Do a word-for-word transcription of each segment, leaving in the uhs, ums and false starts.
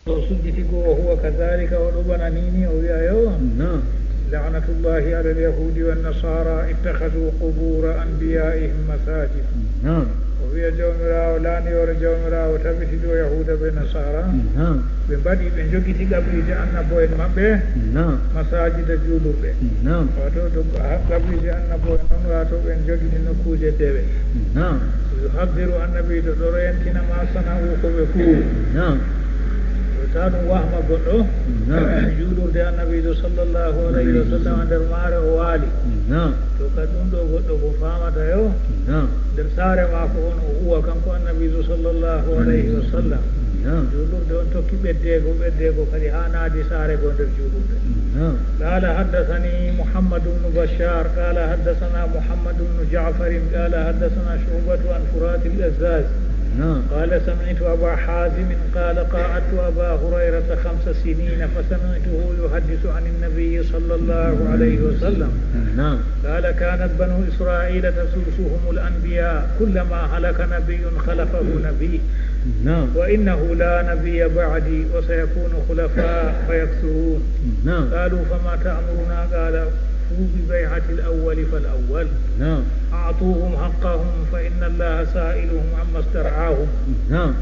O sujjiti goo, wa huwa kadhalika, o ɗo bana nii ni, o wi'a yo, نعم. لعنة الله على اليهود والنصارى اتخذوا قبور أنبيائهم مساجد. نعم. O wi'a Jawmiraawo, laaniyoore Jawmiraawo tabiti dow Yahuuda be Nasaara. نعم. Ɓe mbaɗi, ɓe njogiti qabriije annabo'en maɓɓe نعم. masaajida juulirɗe. نعم. Waato, to qabriije annabo'en on, waato ɓe njogiti nokkuuje dewe. نعم. Yuhaddiru, annabiijo ɗo reyantina, ma sana'u, ko ɓe kuuwi. نعم. Ɗo taa ɗum wahma goɗɗo. نعم. Juulurde annabiijo sallallahu alayhi wa sallam, nder maare o waali. نعم. To ka ɗum ɗo goɗɗo ko faamata yo. نعم. Nder saare maako on o huwa kanko annabiijo sallallahu alayhi wa sallam. نعم. Juulurde on tokki ɓeddeego, ɓeddeego kadi haa naadi saare goo nder juulurde. نعم. قال حدثني محمد بن بشار قال حدثنا محمد بن جعفر قال حدثنا شعبة عن فرات الأزاز نعم. قال سمعت أبا حازم قال قعدت أبا هريرة خمس سنين فسمعته يحدث عن النبي صلى الله عليه وسلم نعم. قال كانت بنو إسرائيل تسوسهم الأنبياء كلما هلك نبي خلفه نبي نعم. وإنه لا نبي بعدي وسيكون خلفاء فيكثرون نعم. قالوا فما تأمرنا قال فوفوا ببيعة الأول فالأول نعم. أعطوهم حقهم فإن الله سائلهم عما استرعاهم نعم.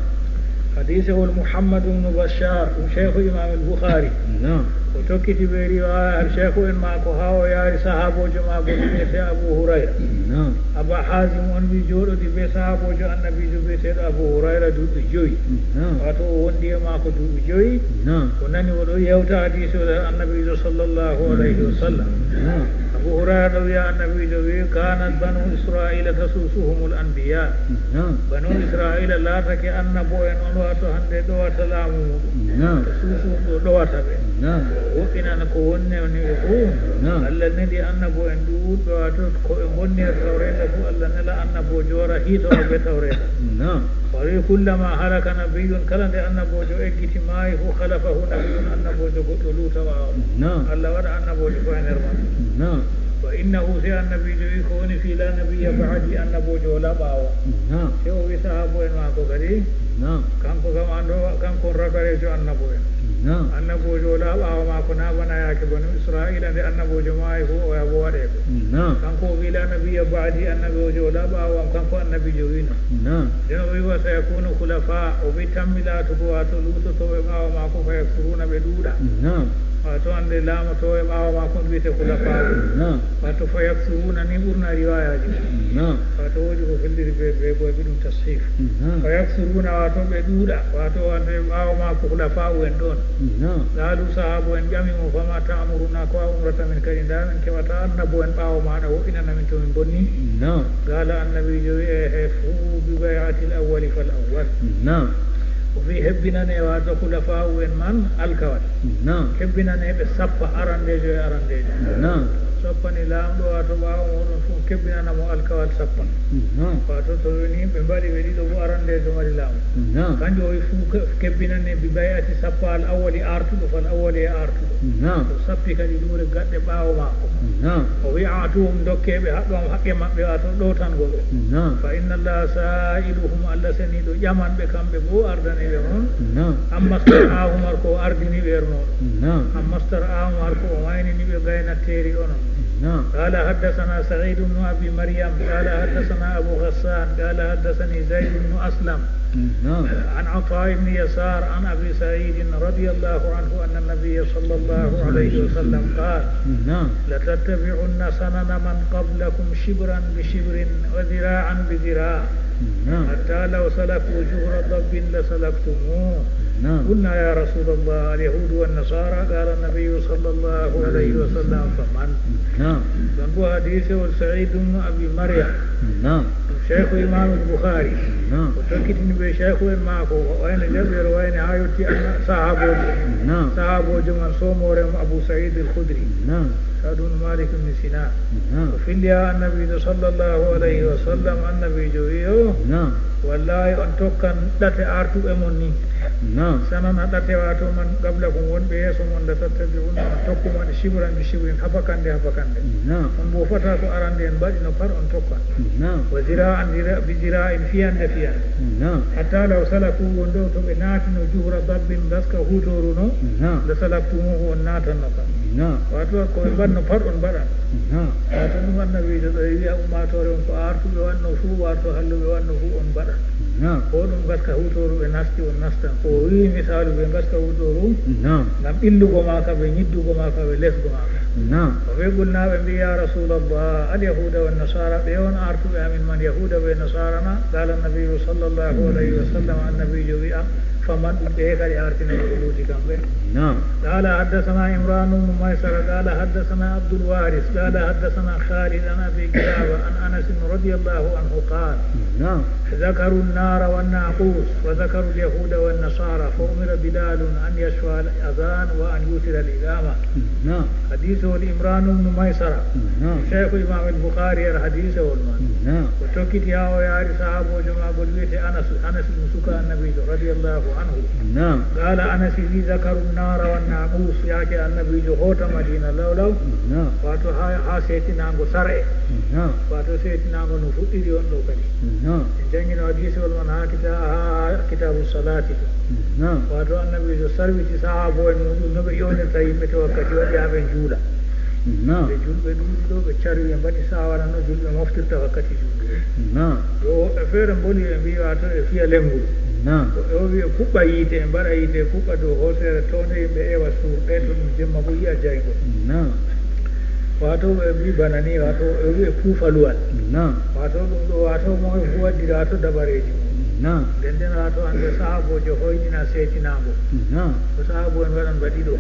Hadiisewol Muhammad ibn Bashar, ɗum Sheikhu Imaam al-Bukhari. نعم. O tokkiti be riwaaya al sheikhu en maako haa o yaari sahaaboojo maako ɗo wi'etee Abu Hurayra. نعم. Aba Hazim on wi jooɗodi be sahaaboojo annabiijo bi'eteeɗo Abu Hurayra duuɓi jowi. نعم. Waato o wondi e maako duuɓi jowi. نعم. O nani o ɗo yewta hadiisi o nder annabiijo sallallahu alayhi wa sallam. نعم. Abu Hurayra ɗo wi'a annabiijo wi, كانت بنو إسرائيل تسوسهم الأنبياء. نعم. Banu Isra'iila laatake annabo'en on waato hande ɗowata laamu muɗum. نعم. Suusu ɗo ɗowata ɓe. نعم. Wo'inana ko wonni woni ɓe fuu. نعم. Allah neli annabo'en ɗuuɗɓe, waato ko ɓe mbonni e Tawreeta fuu, Allah nela annaboojo wara hiitoro ɓe Tawreeta. نعم. O wi, كلما هلك نبي, kala nde annaboojo eggiti maayi fuu, خلفه نبي, annaboojo goɗɗo luuta ɓaawo. نعم. Allah waɗa annaboojo ko e nder maɓɓe. نعم. وإنه, sey annabiijo wi ko woni fii, لا نبي بعدي, annaboojo walaa ɓaawo. نعم. Sey o wi sahaaba'en maako kadi, نعم. Kanko kam anndo, kanko on ragareejo annabo'en. نعم. Annaboojo walaa ɓaawo maako, na bana yaake Banu Isra'iila nde annaboojo maayi fuu o yaha bo waɗee ko. نعم. Kanko o wi, لا نبي بعدي, annaboojo walaa ɓaawo am, kanko annabiijo wi'no. نعم. Nden o wi, وسيكون خلفاء, o wi tammi laatugo waato luutotooɓe ɓaawo maako, فيكثرون, ɓe ɗuuɗa. نعم. Waato hande laamotooɓe ɓaawo maako on wi'ete خلفاء. نعم. Waato فيكثرون ni ɓurna riwaayaaji. نعم. Waato woodi ko felliri be, be boy ɓe ɗum tashiif. نعم. فيكثرون, waato ɓe ɗuuɗa, waato hande ɓaawo maako خلفاء en ɗon. نعم. قالوا, sahaaba'en ƴami mo, فما تأمرنا, ko a umrata min kadi, ndaa min keɓata annabo'en ɓaawo maaɗa wo'inana min to min bonni. نعم. قال, annabiijo wi'i, ehe, فوفوا ببيعة الأول فالأول. نعم. O wi hebbinanee waato خلفاء en man alkawal. نعم. Hebbinanee ɓe sappa, arandeejo e arandeejo. نعم. Sappani laamɗo waato ɓaawo mooɗon fuu, kebbinana mo alkawal sappa. نعم. Waato to woni ɓe mbaɗi ɓe ɗiɗo fuu, arandeejo mari laamu. نعم. Kanjum o wi fuu ke-, kebbinanee ببيعة sappa الأول artuɗo, فالأول e artuɗo. نعم. O sappi kadi luure gaɗɗe ɓaawo maako. نعم. O wi, أعطوهم, dokkee ɓe حقهم, haqqe maɓɓe, waato ɗowtango ɓe. نعم. فإن الله سائلهم, Allah seniiɗo ƴaman ɓe kamɓe goo, ardani ɓe on. نعم. عما استرعاهم, har ko o ardini ɓe er mooɗon. نعم. عما استرعاهم, har ko o maynini ɓe gaynatteeri onon. نعم. قال حدثنا سعيد بن أبي مريم قال حدثنا أبو غسان قال حدثني زيد بن أسلم نعم. عن عطاء بن يسار عن أبي سعيد رضي الله عنه أن النبي صلى الله عليه وسلم قال نعم. لتتبعن سنن من قبلكم شبرا بشبر وذراعا بذراع نعم. حتى لو سلكوا جحر ضب لسلكتموه نعم. قلنا يا رسول الله اليهود والنصارى قال النبي صلى الله عليه وسلم فمن نعم. Ɗon bo hadiisewol Sa'iid ibn Abi Maryam. نعم. Ɗum Shaykhu Imaam al-Bukhari. نعم. O tokkitini be shaykhu en maako, o wayno jaɓɓere wayni haa yotti anna-, sahaaboojo. نعم. Sahaaboojo man soomoore mo Abu Sa'iid al-Khudri. نعم. Sa'd ibn Malik ibn Sinan. نعم. O filli haa Annabiijo sallallahu alayhi wa sallam, Annabiijo wi'i o, نعم. Wallahi, on tokkan ɗate artuɓe mon ni. Naam. Sanana ɗate, wato man qablakum, wonɓe yeeso mon, la tattabi'unna, on tokkumo ɗe, shibran bi shibrin, hafakande hafakande. Naam. On bo fota ko arande en mbaɗino pat on tokkan. Naam. Wa zira'an zira-, bi zira'in, fiyande fiyande. Naam. Hatta law salaku, won ɗo to ɓe naatino juhra dabbin, ngaska hutooru no, naam, la salaktumuhu, on naatanno ka. Naam. Wato ko ɓe mbaɗno pat on mbaɗan. Naam. Wato ɗum annabiijo ɗo e wi'a ummaatoore on ko artuɓe wanno fuu, wato halluɓe wanno fuu on mbaɗan. Naam. Ko ɗum ngaska hutooru ɓe nasti on nastan. Ko o wi'i misaalu ɓe ngaska hutooru, naam, ngam ɓillugo maaka, ɓe nyiddugo maaka, ɓe lesgo maaka. Naam. O ɓe gulnaaɓe mbi'i, "Ya Rasulallah, al yahuda wan nasara, ɓe on artuɓe amin man, yahuda be nasara na?" Qala annabiyu sallallahu alayhi wa sallam, annabiijo wi'a, "Faman?" Ɗum ɓe kadi artinoɓe ko luuti kamɓe. Naam. Qala haddathana Imran ibn Maysara, qala haddathana Abdul Waris, qala haddathana Khalid an Abi Qilaba an Anas radiyallahu anhu qala, naam, ذكروا النار والناقوس وذكروا اليهود والنصارى فأمر بلال أن يشفع الأذان وأن يوتر الإقامة. Naam. Hadiisewol Imranu ibnu Maysara. Naam. Sheikhu Imam al-Bukhari er hadiisewol man. Naam. O tokkiti haa o yaari sahaaboojo maagol wiyetee Anas, Anas ibnu suka Annabiijo radiyallahu anhu. Naam. Qaala Anas wi, "Zakaru naara wan naaquus," yaake Annabiijo hoota Madiina law law. Naam. Waato haa, haa seetinaango sar'e. Naam. Waato seetinaango no fuɗɗiri on ɗo kadi. Naam. En janngino hadiisewol man haa kita-, haa kitaabu salaati. Naam. Waato Annabiijo sarwiti sahaabooɓe muuɗum no ɓe ƴownirta yimɓe to wakkati waɗi haa ɓe njuula. Naam. Ɓe julɓe ɗuuɗi ɗo ɓe carwi ɓe mbaɗi saawara no julɓe moftirta wakkati juulde. Naam. Ɗo woɓɓe feere mboli ɓe mbi'i waato ɓe fiya lennguru. Naam. Woɓɓe o wi'i ɓe kuɓɓa yiite, ɓe mbaɗa yiite, ɓe kuɓɓa dow hooseere townde, yimɓe eewa suur, ɓe to ɗum jemma bo yi'a jaygol. Naam. Waato ɓe mbi'i bana ni, waato ɓe wi'i ɓe puufa luwal. Naam. Waato ɗum ɗo, waato mo e fu waddira waato dabareeji mum. Naam. Nden nden waato hannde sahaaboojo hoyɗina seetinaango. Naam. Ko sahaabooɓe mbaɗan ba ɗiɗo.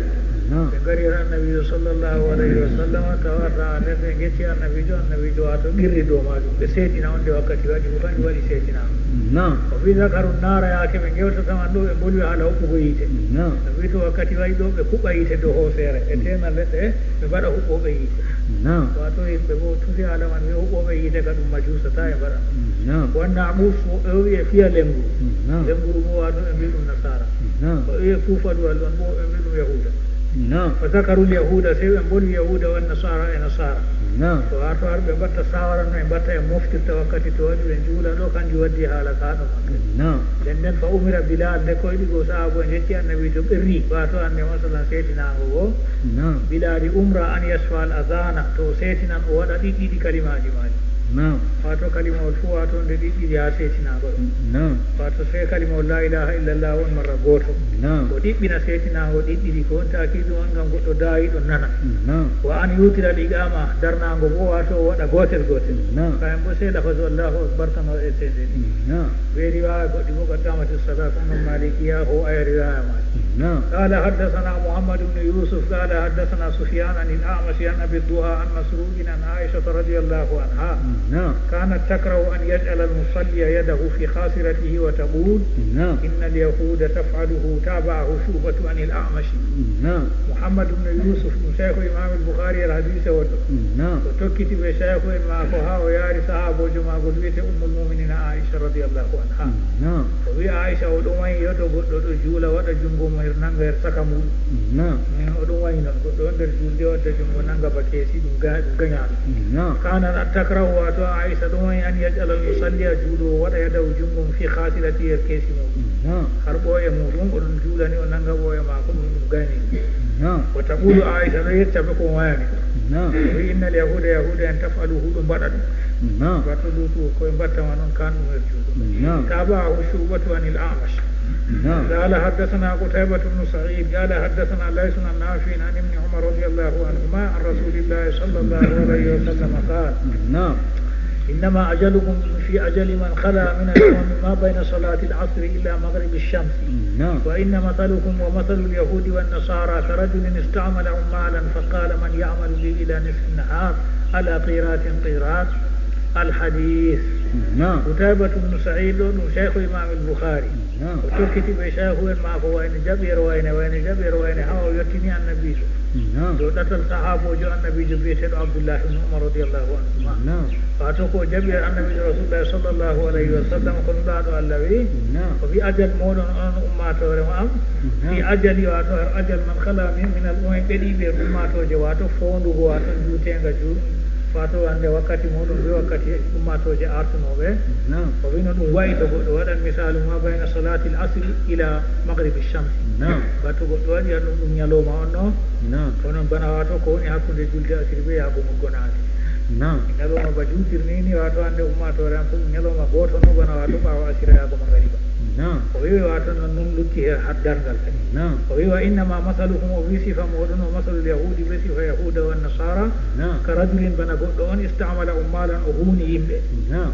Naam. Ɓe ngari haa Annabiijo sallallahu alayhi wa sallam, tawata nden ɓe ngecci Annabiijo, Annabiijo waato qirri dow maajum. Ɓe seetina on nde wakkati waɗi, ko kanjum waɗi seetinaango. Naam. O fii zakaru naara, yaake ɓe ngewtata man ɗo, ɓe mbolwi haala huɓɓugo yiite. Naam. Ɓe mbii to wakkati waɗi ɗo, ɓe kuɓɓa yiite dow hooseere. Ɓe teena leɗɗe, ɓe mbaɗa huɓɓooɓe yiite. Naam. Waato yimɓe goo tufi haala man, wi'a huɓɓooɓe yiite ka ɗum majuusa, taa ɓe mbaɗa. Naam. Wan naaquus, woɓɓe o wi'i ɓe fiya lennguru. Naam. Lennguru bo waato ɓe mbii ɗum nasaara. Naam. Woɓɓe o wi'i ɓe puufa luwal, ɗon bo woɓɓe mbii ɗum yahuuda. Naam. Fa zakarul yahuuda, sey ɓe mbolwi yahuuda, wan nasaara e nasaara. Naam. To waato har ɓe mbatta saawara no ɓe mbatta e moftirta wakkati to waɗi ɓe njuula ɗo, kanjum waddi haala ka ɗo man. Naam. Nden nden fa umira Bilal, nde koyɗi goo sahaaba'en ngecci Annabiijo qirri, waato hannde masalan seetinaango goo. Naam. Bilal umira an yashfa al adhana, to o seetinan o waɗa ɗiɗɗiɗi kalimaaji maajum. Naam. Waato kalimawol fuu waato nde ɗiɗɗiɗi haa seetinaango. Naam. Waato sey kalimawol la ilaha illallah on marra gooto. Naam. O ɗiɗɗina seetinaango ɗiɗɗiɗi, ko on taakiidu on ngam goɗɗo daayiiɗo nana. Naam. Wa an yutira al iqama, darnaango bo waato o waɗa gootel gootel. Naam. Kayen bo sey lafazu Allahu akbar tan waɗetee nden. Naam. Be riwaaya goɗɗi bo qad qamatis salah, ko non Malikiya ko aya riwaaya maajum. Naam. Qala haddathana Muhammad ibn Yusuf, qala haddathana Sufyan an al-A'mash an Abi Duha an Masruq an Aisha radiyallahu anha. Naam. Kanat takrahu an yaj'ala al-musalli yadahu fi khasiratihi wa taqul, naam, inna al-yahuda taf'aluhu, tabi'ahu Shu'batu an al-A'mash. Naam. Muhammad ibn Yusuf, ɗum Shaykhu Imam al-Bukhari al-Hadith o ɗo. Naam. O tokkiti be Shaykhu en maako haa o yaari sahaaboojo maagol wiyetee Ummul Mu'minina Aisha radiyallahu anha. Naam. O wi'i Aisha o ɗon wayi yoto goɗɗo ɗo juula waɗa junngo mum her nanga her saka muuɗum. Naam. Mm, o ɗon wayi non, goɗɗo on nder julde o wadda junngo nanga ba keesi, ɗum ga-, ɗum gañaaɗo. Naam. Kana takrahu, waato Aisha ɗon wayi an yaj'ala al-musalli, juuloowo waɗa yadahu junngo mum fi khasirati her keesi muuɗum. Naam. Har ɓooye muuɗum, o ɗon juulani, o nanga ɓooye maako, ɗum, ɗum gayni. Naam. Wa taqulu, Aisha ɗo yecca ɓe ko wayani. Naam. O wi'i, inna al yahuda, yahuda en taf'aluhu, ɗum mbaɗa ɗum. Naam. Wato lutu ko e mbatta ma non kan ɗum e juuɗo. Naam. Tabahu Shu'batu anil A'mash. Naam. Qala haddathana Qutaybah ibn Sa'id, qala haddathana Layth an Nafi' an Ibn Umar radiyallahu anhuma an Rasulillahi sallallahu alayhi wa sallam qala, naam, innama ajalukum fi ajali man khala min al-umam ma bayna salati al-asr ila maghrib ash-shams. Naam. Wa inna mathalukum wa mathalu al-yahudi wan nasara ka rajulin ista'mala ummalan faqala man ya'malu li ila nisfi an-nahar ala qiratin qirat. Al-hadith. Naam. Qutaybah ibn Sa'id ɗo ɗum Shaykhu Imam al-Bukhari. Naam. O tokkiti ɓe caahu en maako wayne jaɓeero wayne, wayne jaɓeero wayne, haa o yottini Annabiijo. Naam. Ɗo ɗatal sahaaboojo Annabiijo biyeteeɗo Abdullahi ibn Umar radiyallahu anhuma. Naam. Waato ko jaɓi Annabiijo Rasulullahi sallallahu alayhi wa sallam, ko Nulaaɗo Allah wi, Naam. o wi, "Ajal mooɗon onon ummaatoore mo am, Naam. fi ajali, waato har ajal man khala min, min al umam, ɓeɗi ɓe ummaatooje, waato foondugo, waato juuteenga juut." Fato hannde wakkati muɗum be wakkati ummatooje artunooɓe. Naam. O wino ɗum wayi to goɗɗo waɗan misaalu ma bayna salaatil asri ila maghribi shamsi. Naam. Ba to goɗɗo waɗi ɗum, ɗum ñalooma on no. Naam. Kono bana wato ko woni hakkunde julde asiri be yaago muggo naange. Naam. Ñalooma ba juutirni ni wato hannde ummaatoore am fof ñalooma gooto no bana wato ɓaawo asira yaago magariba. Naam. O wi'i wato non, non lutti he har darngal kadi. Naam. O wi'i wa innama masaluhum, o wi'i sifa muɗum o masalul yahudi be sifa yahuda wan nasara. Naam. Ka rajulin bana goɗɗo on istamala ummalan o huuni yimɓe. Naam.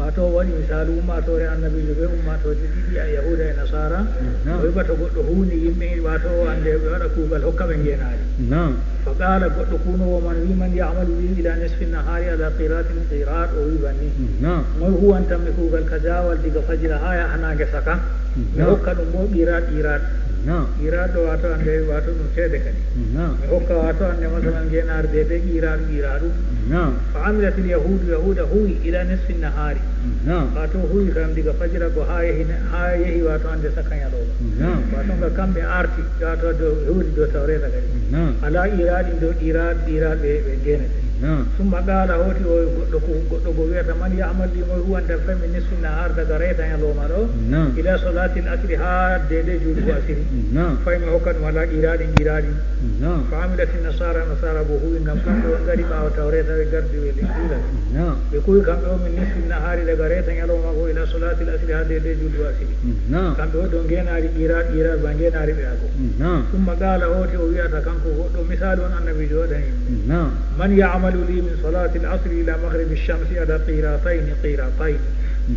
Wato o waɗi misaalu ummaatoore annabiijo be ummaatooje ɗiɗi a yahuda e nasara. Naam. O wi'i ba to goɗɗo huuni yimɓe wato o ande ɓe waɗa kuugal hokka ɓe ngeenaari. Naam. Fa qala goɗɗo kuunowo man wi'i man ya'malu li ila nisfi nahari ala qiratin qirat o wi'i banni. Naam. Moy huwantan mi kuugal ka jaawal diga fajira haa yaha naange saka. Mi Naam. hokka ɗum bo qirat qirat. Naam. Qirat ɗo wato ande wato ɗum ceede kadi. Naam. Mi hokka wato ande masalan ngeenaari de be qirat qiraɗu. Naam. Fa amilatil yahudu yahuda huwi ila nisfi nahari. Naam. Wato huwi kam diga fajira go haa yehi haa yehi wato ande saka ñalawma. Naam. Wato nga kamɓe arti wato do hewri do tawreta kadi. Naam. Ala iraɗi do iraɗ iraɗ ɓe ɓe genete. Naam. Summa qala hoti o goɗɗo ko goɗɗo go wiyata man ya'mal li moy huwanta fami nisfi nahar daga reta ñalawma ɗo. Naam. Ila salatil asri ha dede juulugo asiri. Naam. Fay mi hokka ɗum ala iraɗi iraɗi. Naam. Fa amilati nasara nasara go huwi ngam kamɓe on ngari ɓawo tawreta ɓe gardi ɓe linjila. Naam. Ɓe kuwi kamɓe o min nisfi nahari daga reta ñalawma go ila salatil asri ha dede juulugo asiri. Naam. Kamɓe o ɗo ngenaari qirat qirat ba ngenaari ɓe ago. Naam. Summa qala hoti o wiyata kanko goɗɗo misaalu on annabiijo waɗani. Naam. Man ya'malu li min salati al asri ila maghribi shamsi ala qiratayni qiratayni.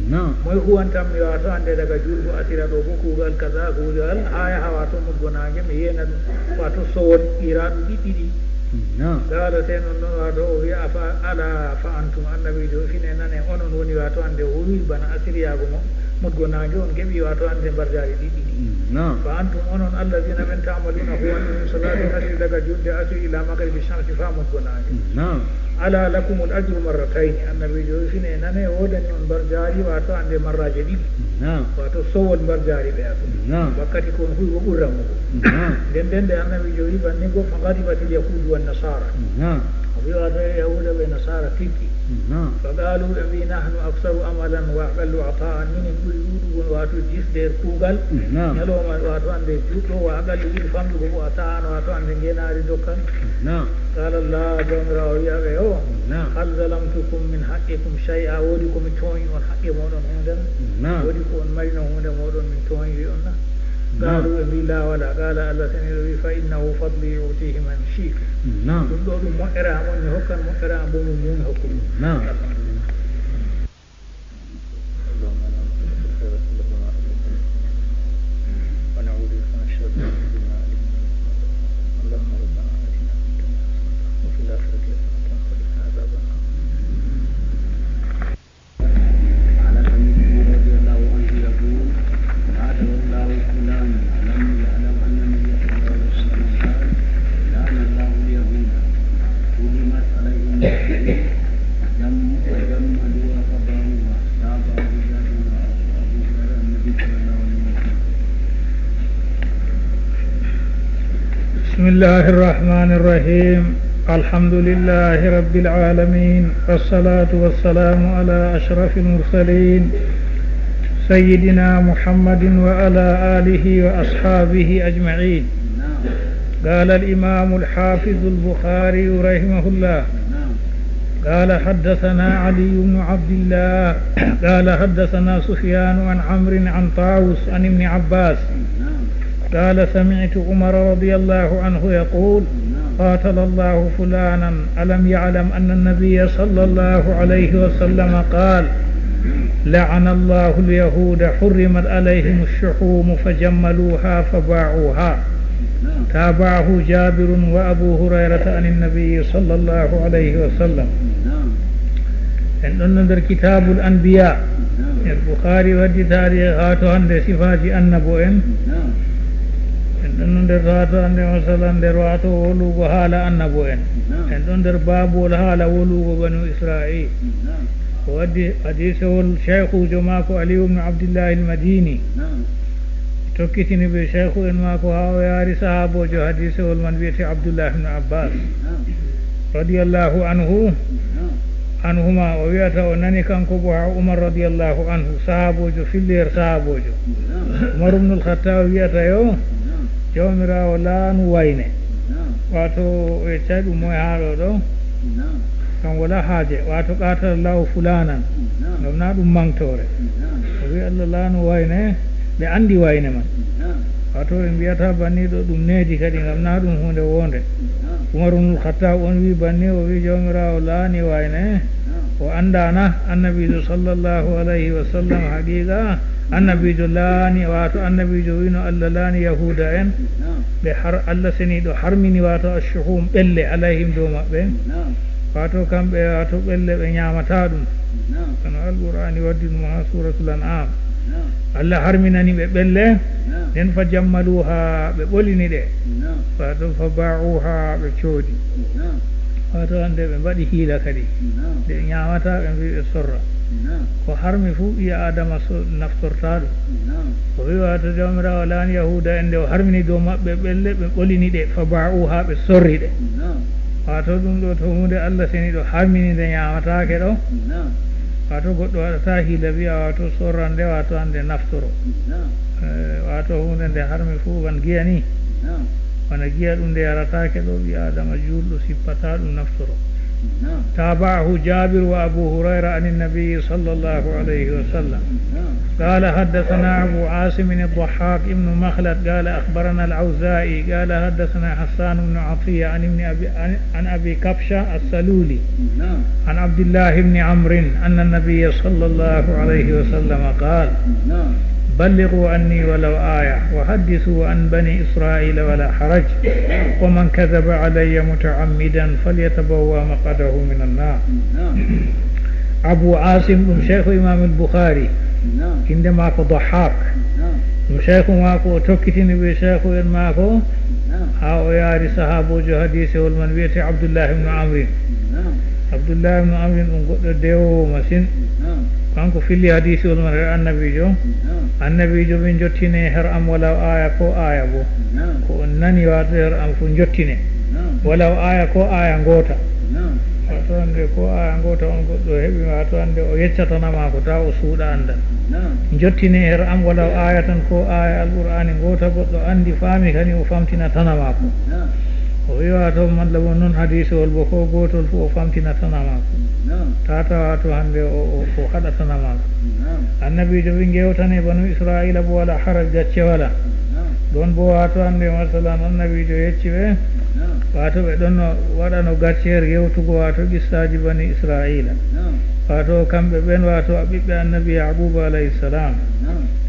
Naam. Moy huwantan mi wato ande daga julgo asira ɗo bo kuugal kaza kuugal haa yaha wato muggo naange mi yena ɗum wato sowon qiraɗu ɗiɗɗiɗi. Naam. Qala sey non non wato o wiya afa ala fa antum annabiijo fine nane onon woni wato ande o wi bana asiriyaago mo muggo naange on keɓi wato ande mbarjaari ɗiɗɗiɗi. Naam. Fa antum onon alladina ɓen ta'maluna huwanɓe min salati asri daga julde asri ila maghribi shamsi fa muggo naange. Naam. Ala lakumul ajru marratayni annabiijo wi fine nane woodani on mbarjaari wato ande marraje ɗiɗi. Naam. Wato sowol mbarjaari ɓe ato. Naam. Wakkati kon huwi o ɓurra mugo. Naam. Nden nden nde annabiijo wi banni go fa gadibatil yahudu wan nasara. Naam. O wi wato e yahuda ɓe nasara tiggi. Naam. Fa qalu ɓe wi nahnu aksaru amalan wa aqallu ata'an minen ɓuri ɗuɗugol wato jisde e kuugal. Naam. Ñalawma wato ande juɗɗo wa aqallu ɓuri famɗugo bo ata'an wato ande ngenaari dokkal. Naam. Qala Allah jawmiraawo wi'a ɓe o. Naam. Hal zalamtukum min haqqikum shay'a woodi ko mi tooñi on haqqe moɗon hunde na? Naam. Woodi ko on mari no hunde moɗon min tooñi on na? Naam. Qalu ɓe mbi la wala qala Allah seniɗo wi fa innahu fadli utihi man shi'tu. Naam. Ɗum ɗo ɗum moƴƴere am on mi hokkan moƴƴere am bo mum mum hokkuɗum. Naam. Alhamdulillah. اللهم لا مقدر في الخير إلا بما علمتنا، ونعوذ بك من شر ما علمنا. اللهم ربنا آتنا في الدنيا حسنة وفي الآخرة حسنة وقنا عذاب النار. على سمعته رضي الله عنه يقول، ما تولاه فلان، ألم يعلم أن النبي صلى الله عليه وسلم قال، لعن الله اليهود، حرمت عليهم الشحوم، وجم-، وجملوها فباعوها. تابعه جابر وأبو هريرة عن النبي صلى الله عليه وسلم. بسم الله الرحمن الرحيم. الحمد لله رب العالمين، والصلاة والسلام على أشرف المرسلين سيدنا محمد وعلى آله وأصحابه أجمعين. قال الإمام الحافظ البخاري رحمه الله، قال حدثنا علي بن عبد الله، قال حدثنا سفيان عن عمرو عن طاووس عن ابن عباس، قال سمعت عمر رضي الله عنه يقول، قاتل الله فلانا، ألم يعلم أن النبي صلى الله عليه وسلم قال، لعن الله اليهود، حرمت عليهم الشحوم فجملوها فباعوها. تابعه جابر وأبو هريرة عن النبي صلى الله عليه وسلم. En ɗon no nder Kitaabul Anbiya. Nder Bukhaari waddi taarihi haa to hannde sifaaji annabo en. En ɗon no nder haa to hannde, masalan, nder waato wolugo haala annabo en. En ɗon nder baabol haala wolugo Banu Isra'iil. O waddi hadiisewol shaykhuujo maako Aliyu ibn Abdillahi al-Madini. Tokkitini be shaykhu en maako haa o yaari sahaaboojo hadiisewol man wiyete Abdullah ibn Abbas radiyallahu anhu, anhuma, o wiyata o nani kanko bo haa Umar radiyallahu anhu, sahaaboojo, filleer sahaaboojo. Umar ibn al-Khattab wiyata yo Jawmiraawo laanu wayne. Waato o yeccay ɗum moy haa ɗo ɗo? Kam wala haaje, waato qatala Allahu fulanan. Ngam na ɗum maŋgtoore. O wi Allah laanu wayne, ɓe anndi wayne man. Waato ɓe mbiyata banni ɗo ɗum needi kadi, ngam na ɗum huunde woonde. Umar ibn al-Khattab on wi banni, o wi Jawmiraawo laani wayne. O annda na annabiijo sallallahu alayhi wa sallam haqiiqa annabiijo laani, waato annabiijo wino Allah laani Yahuuda en. Ɓe har-, Allah seniiɗo harmini, waato ash-shuhum, ɓelle, alayhim, dow maɓɓe. Waato kamɓe, waato ɓelle ɓe nyaamata ɗum. Kono Alqur'aani waddi ɗum haa Suuratul An'am. Allah harminani ɓe ɓelle, nden fa jammaluha, ɓe ɓolini ɗe. Waato fa ba'uha, ɓe coodi. Waato hannde ɓe mbaɗi hiila kadi. Ɗe nyaamata, ɓe mbi ɓe sorra. Ko harmi fuu ɓii Aadama so naftorta ɗum. O wi waato Jawmiraawo laani Yahuuda en nde o harmini dow maɓɓe ɓelle, ɓe ɓolini ɗe, fa ba'uha, ɓe sorri ɗe. Waato ɗum ɗo to huunde Allah seniiɗo harmini nde nyaamataake ɗo. Waato goɗɗo waɗata hiila wi'a waato sorrande, waato hannde naftoro. Eh, waato huunde nde harmi fuu ban giya ni. Bana giya ɗum nde yarataake ɗo, ɓii Aadama juulɗo sippata ɗum naftoro. تابعه جابر وأبو هريرة عن النبي صلى الله عليه وسلم. قال حدثنا أبو عاصم الضحاك ابن مخلد قال أخبرنا الأوزاعي قال حدثنا حسان بن عطية عن ابن أبي، عن، عن أبي كبشة السلولي عن عبد الله بن عمرو أن النبي صلى الله عليه وسلم قال: بلغوا عني ولو آية، وحدثوا عن بني إسرائيل ولا حرج، ومن كذب علي متعمدا فليتبوأ مقعده من النار. Abu Asim ɗum Shaykhu Imaamul Bukhaari, innde maako Dahhaak. Ɗum shaykhu maako, o tokkitini be shaykhu en maako, haa o yaari sahaaboojo hadiisewol man wiyete Abdullah ibn Amrin. Abdullah ibn Amrin ɗum goɗɗo dewowo masin. Kanko filli hadiisewol man her annabiijo. Annabiijo min jottine her am walaw aaya ko aaya bo. Ko on nani waato her am fuu jottine. Walaw aaya ko aaya ngoota. Waato hannde ko aaya ngoota on goɗɗo heɓi, waato hannde o yeccatanama ko ta o suuɗa anndal. Jottine her am walaw aaya tan ko aaya Alqur'aani ngoota goɗɗo anndi faami kadi o famtinatanama ko. O wi waato malla bo noon hadiisewol bo ko gootol fuu o famtinatanama ko. Tata waato hannde o, o, o haɗatanama ko. Annabiijo wi ngewtane banu Israa'iila bo wala haraj, gacce wala. Ɗon bo waato hannde masalan annabiijo yecci ɓe. Waato ɓe ɗon no waɗano gacce her yewtugo waato qissaaji bani Israa'iila. Waato kamɓe ɓen waato a ɓiɓɓe annabi Yaaquuba alayhi salaam.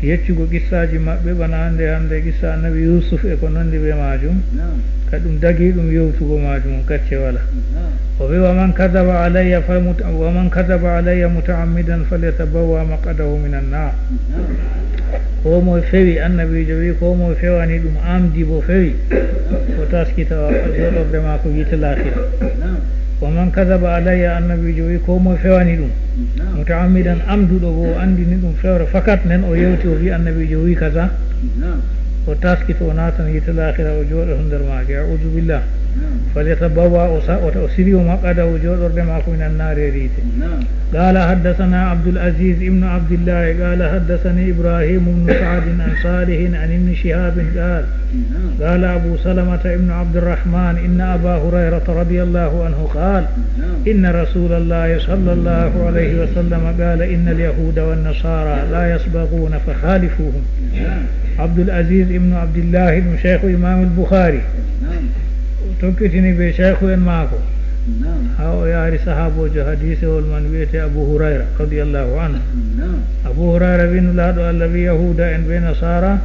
Yeccugo qissaaji maɓɓe bana hannde, hannde qissa annabi Yuusuf e ko nanndi be maajum. Ka ɗum dagi ɗum yewtugo maajum gacce wala. O wi, "Wa man kadaba alayya fa muta-, wa man kadaba alayya muta'ammidan falyatabawwa maq'adahu minan naar." Ko moye fewi, annabiijo wi, ko moye fewani ɗum amdi bo fewi, o taskita jooɗorde maako yiite laakira. Wa man kadaba alayya, annabiijo wi, ko moye fewani ɗum muta'ammidan, amduɗo bo, o anndini ɗum fewre fakat, nden o yewti, o wi annabiijo wi kaza, o taskita, o naatan yiite laakira, o jooɗoto nder maaje. A'uuzu billah. Falyatabawwa, o sa-, o ta-, o siryo maq'adahu, jooɗorde maako, minan naari, e yiite. قال حدثنا عبد العزيز بن عبد الله قال حدثني إبراهيم بن سعد عن صالح عن ابن شهاب قال: قال أبو سلمة بن عبد الرحمن: إن أبا هريرة رضي الله عنه قال: إن رسول الله صلى الله عليه وسلم قال: إن اليهود والنصارى لا يصبغون فخالفوهم. Abdul Aziz ibnu Abdillahi, ɗum Shaykhu Imaamul Bukhaari. O tokkitini be shaykhu en maako. Haa o yaari sahaaboojo hadiisewol man wiyete Abu Hurayra radiyallahu anhu. Abu Hurayra wi Nulaaɗo Allah wi Yahuuda en be Nasaara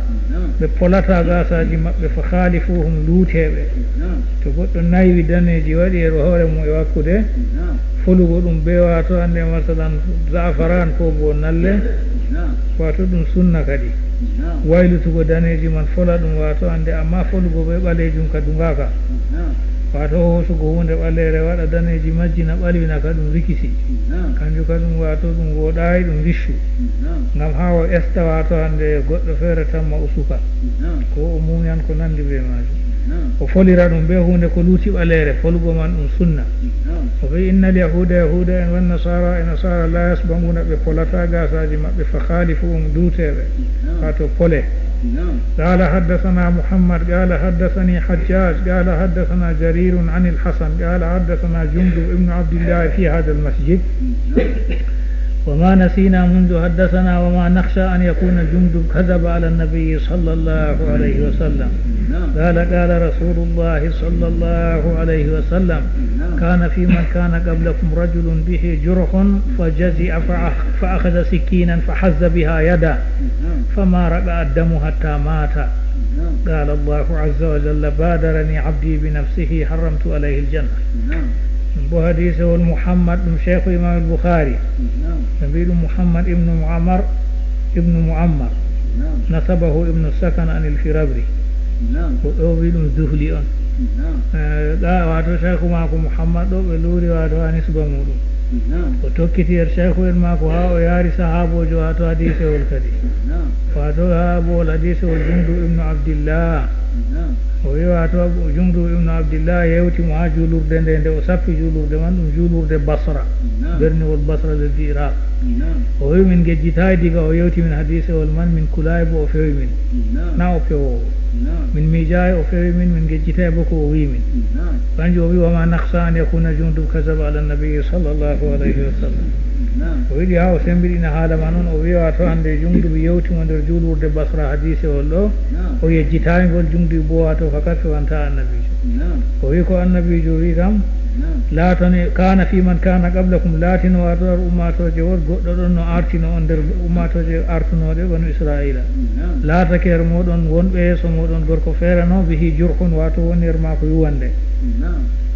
ɓe polata gaasaaji maɓɓe, fa khaalifuhum, luutee ɓe. To goɗɗo naywi daneeji waɗi e hoore mum e wakkude, folugo ɗum bee, waato, annde, masalan, za'afaran ko boo nalle, waato, ɗum sunna kadi. Waylutugo daneeji man, fola ɗum, waato, annde, ammaa folugo bee ɓaleejum ka duŋaaka. Waato, hoosugo huunde ɓaleere, waɗa daneeji majji na ɓalwina ka, ɗum rikisi. Kanjum ka ɗum, waato, ɗum wooɗaay, ɗum riccu. Ngam haa o esta, waato, hande goɗɗo feere tamma o suka. Ko o muuyan ko nandi bee maajum. O folira ɗum bee huunde ko luuti ɓaleere, folugo man ɗum sunna. O vi'i, innal yahuuda, yahuuda en, wan nasaara, e nasaara, la yasbaguuna, ɓe polata gaasaaji maɓɓe, fa khaalifuhum, luutee ɓe. Waato pole. قال حدثنا محمد قال حدثني حجاج قال حدثنا جرير عن الحسن قال حدثنا جندب بن عبد الله في هذا المسجد وما نسينا منذ حدثنا وما نخشى أن يكون جندب كذب على النبي صلى الله عليه وسلم. قال قال رسول الله صلى الله عليه وسلم: كان في من كان قبلكم رجل به جرح فجزع فأخ-، فأخذ سكينا فحز بها يده فما رقع الدم حتى مات. قال الله عز وجل: بادرني عبدي بنفسه حرمت عليه الجنة. Ɗum bo hadiisewol Muhammad, ɗum Sheikhu Imam al-Bukhari. Ɓe mbi'i ɗum Muhammad ibnu Mu'ammar, ibnu Mu'ammar. Nasabahu ibnu Sakan anil Firabri. Ko ɓe o wi'i ɗum Zuhli on. Eh, ɗa, waato, Sheikhu maako Muhammad ɗo, ɓe luuri, waato, ha nisba muɗum. O tokkiti her Sheikhu en maako ha o yaari sahaaboojo, waato, hadiisewol kadi. Waato, ha bo hadiisewol Jundub ibnu Abdillah. O wi, waato, Jundub ibnu Abdillah yewti mo ha juulurde nde, nde o sappi juulurde man, ɗum juulurde Basra, berniwol Basra, lesdi Iraq. O wi, min ngejjitaay diga o yewti min hadiisewol man, min kulaay bo o fewi min. Na o pewoowo. Min miijaay o fewi min, min ngejjitaay bo ko o wi min. Kanjum o wi, wa ma nakhsha an yakuna Jundub kazaba ala nabi sallallahu alayhi wa sallam. O yiɗi haa o sembiɗina haala man on, o wi'a, waato, hande Jundub yewti mo nder juulurde Basra, hadiisewol ɗo, o yejjitaay ngol, Jundub bo, waato, fakat fewanta annabiijo. O wi ko annabiijo wi kam, laatani, kana fi man kana qablakum, laatino, waato, nder ummaatooje won goɗɗo ɗon no artino on nder ummaatooje artunooɗe banu Isra'iila. Laatake her mooɗon wonɓe yeeso mooɗon gorko feere no bihi jurhun, waato, woni her maako yuwande.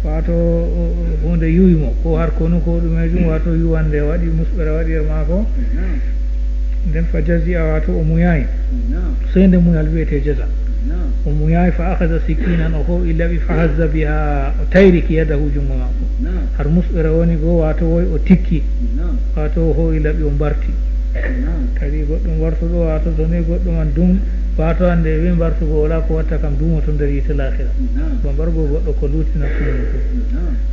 Waato, o, o, huunde yuwi mo, ko har konu ko ɗumeejum, waato, yuwande waɗi, musɓere waɗi her maako. Nden fa jazi'a, waato, o muyaay. Sey nde muyal wi'ete jaza. O muyaay, fa akhadha sikinan, o hoo'i laɓi, fa hazza biha, o tayriki yadahu, junngo maako. Har musɓere woni go, waato, woy o tikki. Waato, o hoo'i laɓi, o mbarti. Kadi goɗɗum wartuɗo, waato, to ni goɗɗo man dum, waato, hande wi mbartugo wala ko watta kam, duumoto nder yiite laakhira. Ba mbargo goɗɗo ko luutina ko mum ko.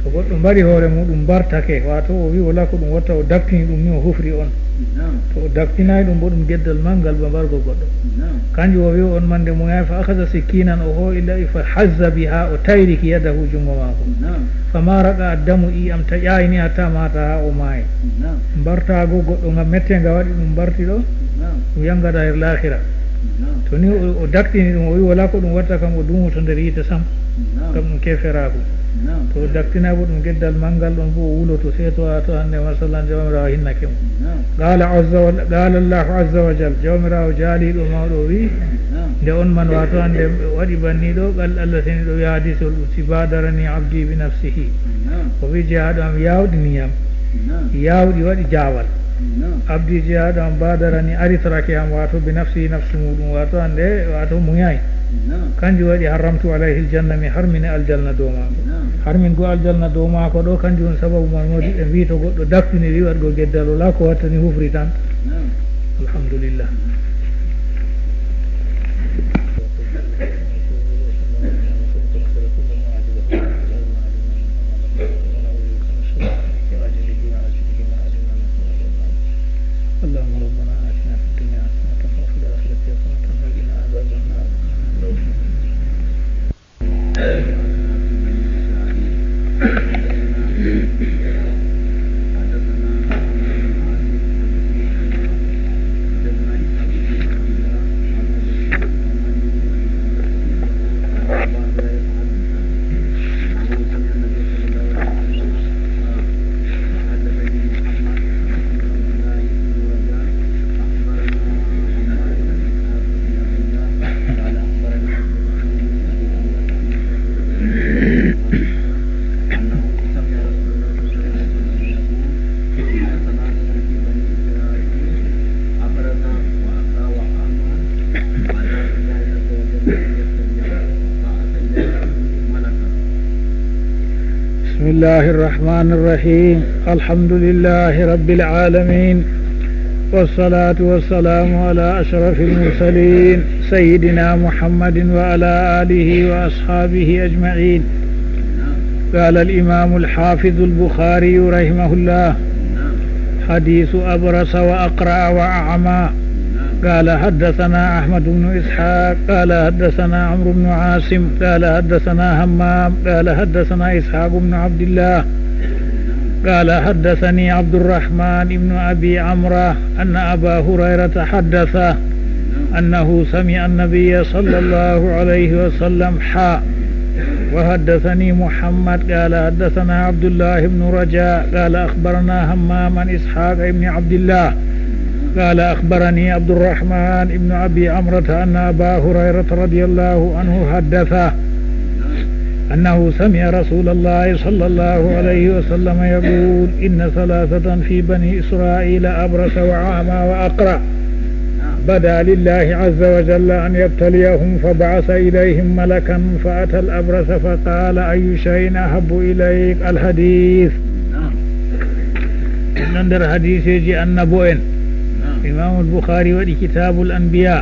To goɗɗo mbari hoore muɗum mbartake, waato, o wi wala ko ɗum watta, o daktini ɗum ni, o hufri on. To o daktinaay ɗum bo, ɗum geddal manngal ba mbargo goɗɗo. Kanjum o wi on man nde muyaay, fa akhadha sikinan, o hoo'i laɓi, fa hazza biha, o tayriki yadahu, junngo maako. Fa ma raqa addamu, iyam taƴaay ni hatta mata, haa o maayi. Mbartaago goɗɗo ngam mette nga waɗi ɗum mbarti ɗo, ɗum yangata her laakhira. To ni o, o daktini ɗum, o wi wala ko ɗum watta kam, o duumoto nder yiite sam, ngam ɗum keferaaku. To o daktinaay bo, ɗum geddal manngal ɗon bo, o wuloto, sey to, to hande, masalan, Jawmiraawo hinnake mo. Qala azza wa, qala Allahu azza wa jal, Jawmiraawo jaaliiɗo mawɗo o wi, nde on man, waato, hande waɗi banni ɗo, qal Allah seniiɗo wi, hadiisol qudsi, badarani abdi bi nafsihi. O wi, jeyaaɗo am yaawɗini yam. Yaawɗi waɗi jaawal. Abdi, jeyaaɗo am, badarani, aritorake am, waato, bi nafsihi, nafsu muɗum, waato, hande, waato, muyaay. Kanjum waɗi harramtu alayhi aljanna, mi harmini aljanna dow maako. Harmin go aljanna dow maako ɗo, kanjum woni sababu man wodi ɓe mbi to goɗɗo daktini wi waɗgo geddal, wala ko watta ni hufri tan. Alhamdulillah. اللهم ربنا آتنا في الدنيا حسنة وفي الآخرة حسنة وقنا عذاب النار. بسم الله الرحمن الرحيم. الحمد لله رب العالمين، والصلاة والسلام على أشرف المرسلين سيدنا محمد وعلى آله وأصحابه أجمعين. قال الإمام الحافظ البخاري رحمه الله: حديث أبرص وأقرع وأعمى. قال: حدثنا أحمد بن إسحاق قال: حدثنا عمرو بن عاصم قال: حدثنا همام قال: حدثنا إسحاق بن عبد الله قال: حدثني عبد الرحمن بن أبي عمرة أن أبا هريرة حدثه أنه سمع النبي صلى الله عليه وسلم حا. وحدثني محمد قال: حدثنا عبد الله بن رجاء قال: أخبرنا همام عن إسحاق بن عبد الله قال: أخبرني عبد الرحمن بن أبي عمرة أن أبا هريرة رضي الله عنه حدثه أنه سمع رسول الله صلى الله عليه وسلم يقول: إن ثلاثة في بني إسرائيل أبرص وأعمى وأقرع بدا لله عز وجل أن يبتليهم فبعث إليهم ملكا فأتى الأبرص فقال: أي شيء أحب إليك؟ الحديث. En ɗon nder hadiseeji annabo en. Imaamul Bukhari waɗi Kitaabul Anbiya.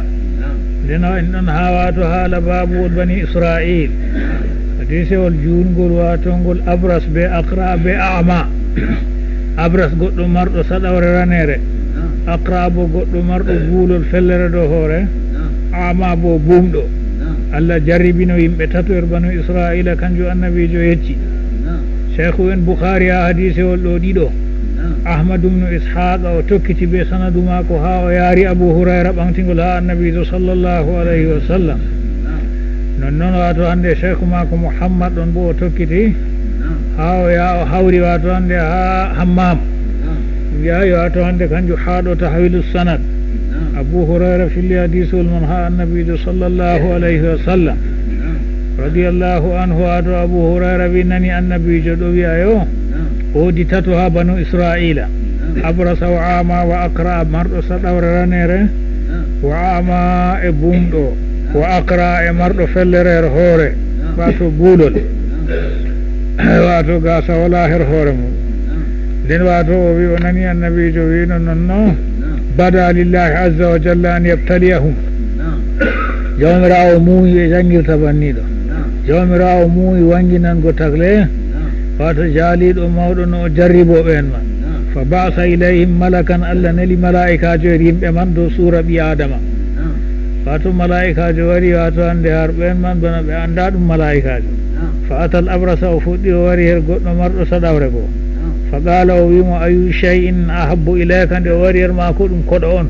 Nden o en ɗon haa waato haala baabuwol bani Isra'iil. Hadisewol juutngol waatongol Abras be Aqra be A'ma. Abras goɗɗo marɗo saɗawre raneere. Aqra bo goɗɗo marɗo guulol fellere dow hoore. A'ma bo buumɗo. Allah jarribino yimɓe tato er banu Isra'iila, kanjum annabiijo yecci. Sheikhu en Bukhari haa hadisewol ɗo ɗiɗo. Ahmad ibn Ishaq o tokkiti be sanadu maako haa o yaari Abu Hurayra ɓaŋtingol haa annabiijo sallallahu alayhi wa sallam. Nonnon waato hande sheikhu maako Muhammad ɗon bo o tokkiti haa o ya-, o hawri waato hande haa Hammam. Yahi waato hande kanjum haa ɗo tahwilu sanad. Abu Hurayra filli hadisol man haa annabiijo sallallahu alayhi wa sallam. Radiyallahu anhu, waato Abu Hurayra wi nani annabiijo ɗo wi'a yo, woodi tato haa banu Isra'iila. Abrasa wa ama wa aqra, marɗo saɗawre raneere, wa ama e bumɗo, wa aqra e marɗo fellere hoore, waato guulol. Waato gaasa wala her hoore mum. Nden waato o wi o nani annabiijo wi no nonno. Bada lillahi azza wa jalla an yabtaliyahum. Jawmiraawo muuyi e jangirta banniɗo. Jawmiraawo muuyi wanginango tagle. Waato jaaliiɗo mawɗo no o jarribo ɓeen man. Fa ba'asa ilayhim malakan, Allah neli malaa'ikaajo e yimɓe man dow suura ɓii Aadama. Waato malaa'ikaajo wari, waato hande har ɓeen man bana ɓe anndaa ɗum malaa'ikaajo. Fa atal abrasa, o fuɗɗi o wari her goɗɗo marɗo saɗawre goo. Fa qaala, o wi'i mo, ayu shay'in ahabbu ilayka, nde o wari her maako ɗum koɗo on.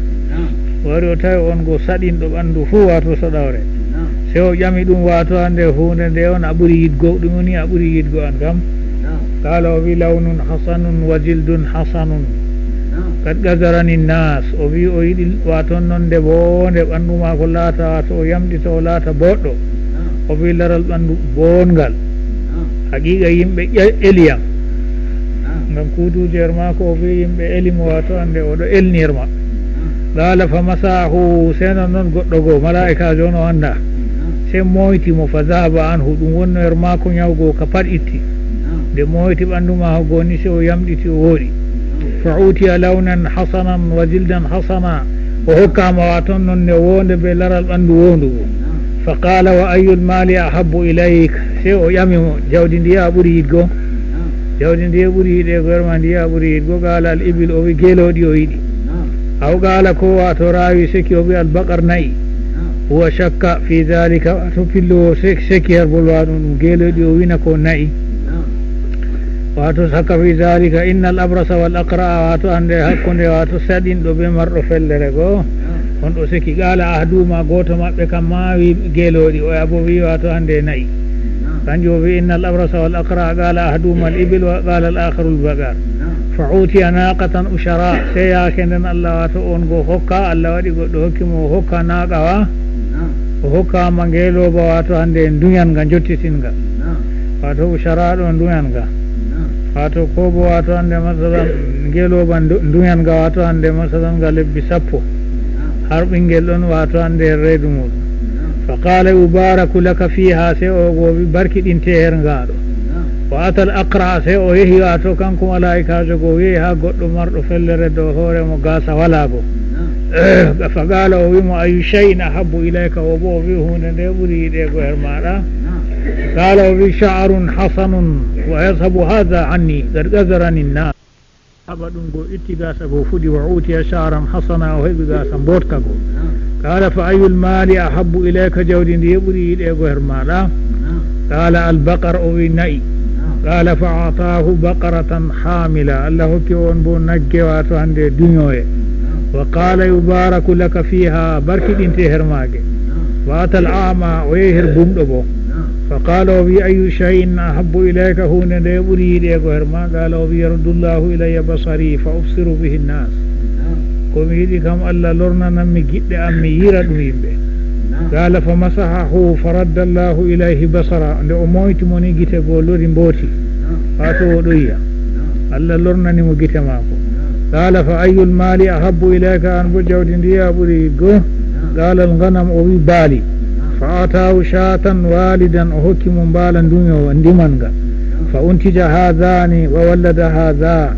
O wari o tawi on go saɗinɗo ɓanndu fuu, waato saɗawre. Sey o ƴami ɗum, waato hande huunde nde on a ɓuri yiɗgo, ɗum woni a ɓuri yiɗgo an kam. Qaala, o wi'i, lawnun hasanun wa jildun hasanun. Qad ghazarani nnaas. O wi'i o yiɗi waato nonde boonde ɓanndu maako laata, waato o yamɗita o laata booɗɗo. O wi'i laral ɓanndu boongal. Haqiiqa yimɓe ƴe-, eli yam. Ngam kuuduuji her maako, o wi'i yimɓe eli mo, waato hande o ɗo elni her maɓɓe. Qaala fa masahu, sey nonnon goɗɗo goo, malaa'ikaajo on o anndaa. Sey moyti mo, fa zahaba anhu, ɗum wonno her maako nyaw goo ka pat itti. Nde moyti ɓanndu maako goo ni, sey o yamɗiti o wooɗi. Fa utiya lawnan hasanan wa jildan hasana, o hokkaama waato nonde woonde be laral ɓanndu woondu goo. Fa qaala wa ayyul mali ahabbu ilayk, sey o ƴami mo, jawdi ndiye a ɓuri yiɗgo? Jawdi ndiye ɓuri yiɗeego her ma, ndiye a ɓuri yiɗgo? Qaala al ibil, o wi'i geelooɗi o yiɗi. Aw qaala, ko waato raawi seki o wi'i al baqar, na'i. Huwa shakka fi dhalika, waato pillowo sek-, seki her bolwa ɗum, ɗum geelooɗi o wi'i na ko na'i. Waato shakka fi dhalika, innal abrasa wal aqra, waato hande hakkunde waato saɗinɗo be marɗo fellere goo. On ɗo seki, qaala ahaduhuma, gooto maɓɓe kam ma wi'i geelooɗi, o ya bo wi'i waato hande na'i. Kanjum o wi'i innal abrasa wal aqra, qaala ahaduhuma al ibil wa qaala al akharu al baqar. Fa utiya naqatan ushara, sey yaake nden Allah waato on goo hokka, Allah waɗi goɗɗo hokki mo o hokka naaqa wa, o hokkaama ngeelooba waato hande nduyan nga njottitin nga. Waato ushara ɗo nduyan nga. Waato ko bo waato hande masalan ngeelooba ndu-, nduyan nga waato hande masalan nga lebbi sappo. Har ɓinngel ɗon waato hande reedu muɗum. Fa qaala yubaraku laka fiha, sey o goo wi'i barkiɗinte her nga ɗo. Wa atal aqra, sey o yehi, waato kanko malaa'ikaajo goo, yehi haa goɗɗo marɗo fellere dow hoore mo gaasa walaa goo. Fa qaala, o wi'i mo, "Ayyu shay'in ahabbu ilayka?" O bo o wi'i, "Huunde nde ɓuri yiɗeego her maaɗa?" Qaala, o wi'i, "Sha'run hasanun wa yadhhabu hadha anni, qad ghazarani an-nas." Haɓa ɗum goo itti gaasa goo fuɗi, wa utiya sha'ran hasana, o heɓi gaasa mbooɗka goo. Qaala, "Fa ayyul mali ahabbu ilayka?" Jawdi ndiye ɓuri yiɗeego her maaɗa? Qaala, "Al baqar," o wi'i, "Na'i." Qaala, "Fa a'taahu baqaratan hamila." Allah hokki o on bo nagge, waato hande duñoye. Wa qaala, "Yubaraku laka fiha," barkiɗinte her maage. Wa atal a'ma, o yehi her bumɗo bo. Fa qaala, o wi'i, "Ayyu shay'in ahabbu ilayka?" Huunde nde ɓuri yiɗeego her ma? Qaala, o wi'i, "Yaruddullahu ilayya basari fa ubsiru bihi nnas." Ko mi yiɗi kam, Allah lornanan mi giɗɗe am, mi yi'ira ɗum yimɓe. Qaala, fa masahahu fa radda Allahu ilayhi basara. Nde o moyti mo ni, gite goo lori mbooti. Waato o ɗon yi'a. Allah lornani mo gite maako. Qaala, fa ayyul mali ahabbu ilayka? An bo jawdi ndiya ɓuri yiɗgo? Qaala, al ghanam, o wi'i, baali. Fa ataahu shatan walidan, o hokki mo mbaala nduño ndiman nga. Fa untija hadhani wa wallada hadha.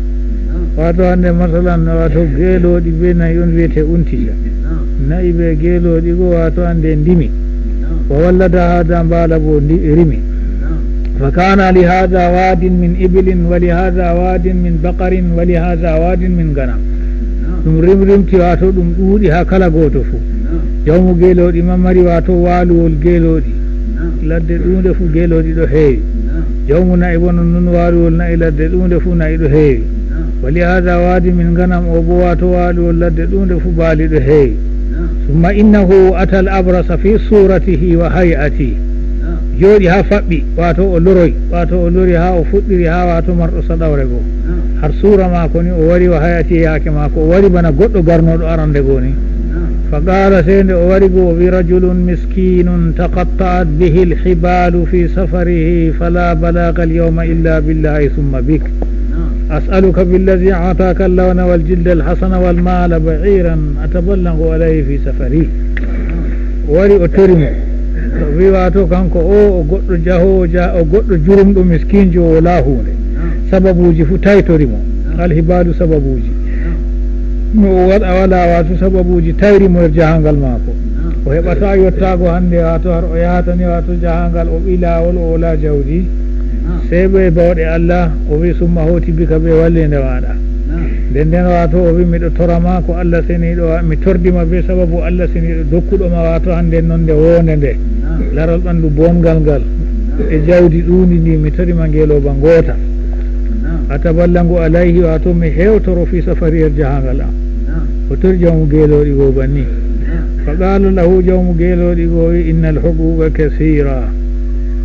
Waato hande masalan, waato geelooɗi be na'i on wi'ete untija. Na'i be geelooɗi go waato hande ndimi. Wa wallada hadha, mbaala bo ndi rimi. Fa kana li hadha wadin min ibilin wa li hadha wadin min baqarin wa li hadha wadin min ghanam. Ɗum rimrimti, waato ɗum ɗuuɗi haa kala gooto fu. Jawmu geelooɗi man mari, waato, waaluwol geelooɗi. Ladde ɗuunde fu geelooɗi ɗo heewi. Jawmu na'i bo non nun, waaluwol na'i, ladde ɗuunde fu na'i ɗo heewi. Wa li hadha wadin min ghanam, o bo, waato, waaluwol ladde ɗuunde fu baali ɗo heewi. Summa innahu atal abrasa fi suratihi wa hay'ati. Jooɗi haa faɓɓi, waato o loroy, waato o lori haa o fuɗɗiri haa waato marɗo saɗawre go. Har suura maako ni o wari, wa hay'ati, e yaake maako, o wari bana goɗɗo garnooɗo arande go ni. Fa qaala, sey nde o wari go, o wi'i, rajulun miskinun taqatta'at bihi al-hibalu fi safarihi, fala balagha al-yawma illa billahi thumma bik. As'aluka billadhi a'taka al-lawna wal-jilda al-hasana wal-mala ba'iran atabalaghu alayhi fi safari. O wari o tori mo. O wi'i, waato, kanko o, o goɗɗo jahoowo, ja-, o goɗɗo jurumɗo miskinjo, o walaa huunde. Sababuuji fu taytori mo. Alhibaalu sababuuji. No o waɗa walaa, waato, sababuuji tayri mo nder jahaangal maako. O heɓataa yottaago hande, waato, har o yahatani, waato, jahaangal, o ɓii laawol, o walaa jawdi. Sey bee bawɗe Allah, o wi'i, summa hooti bika, bee walliinde maaɗa. Nden nden, waato, o wi'i, miɗo tora ma ko Allah seniiɗo, wa-, mi tordi ma bee sababu Allah seniiɗo dokkuɗo ma, waato, hande nonde woonde nde, laral ɓandu boongal ngal, e jawdi ɗuundi ndi, mi tori ma ngeelooba ngoota. Atabalaghu alayhi, waato, mi hewtoro fi safari, her jahaangal am. O tori jawmu geelooɗi goo banni. Fa qaala lahu, jawmu geelooɗi goo wi'i, innal huquuqa kasiira.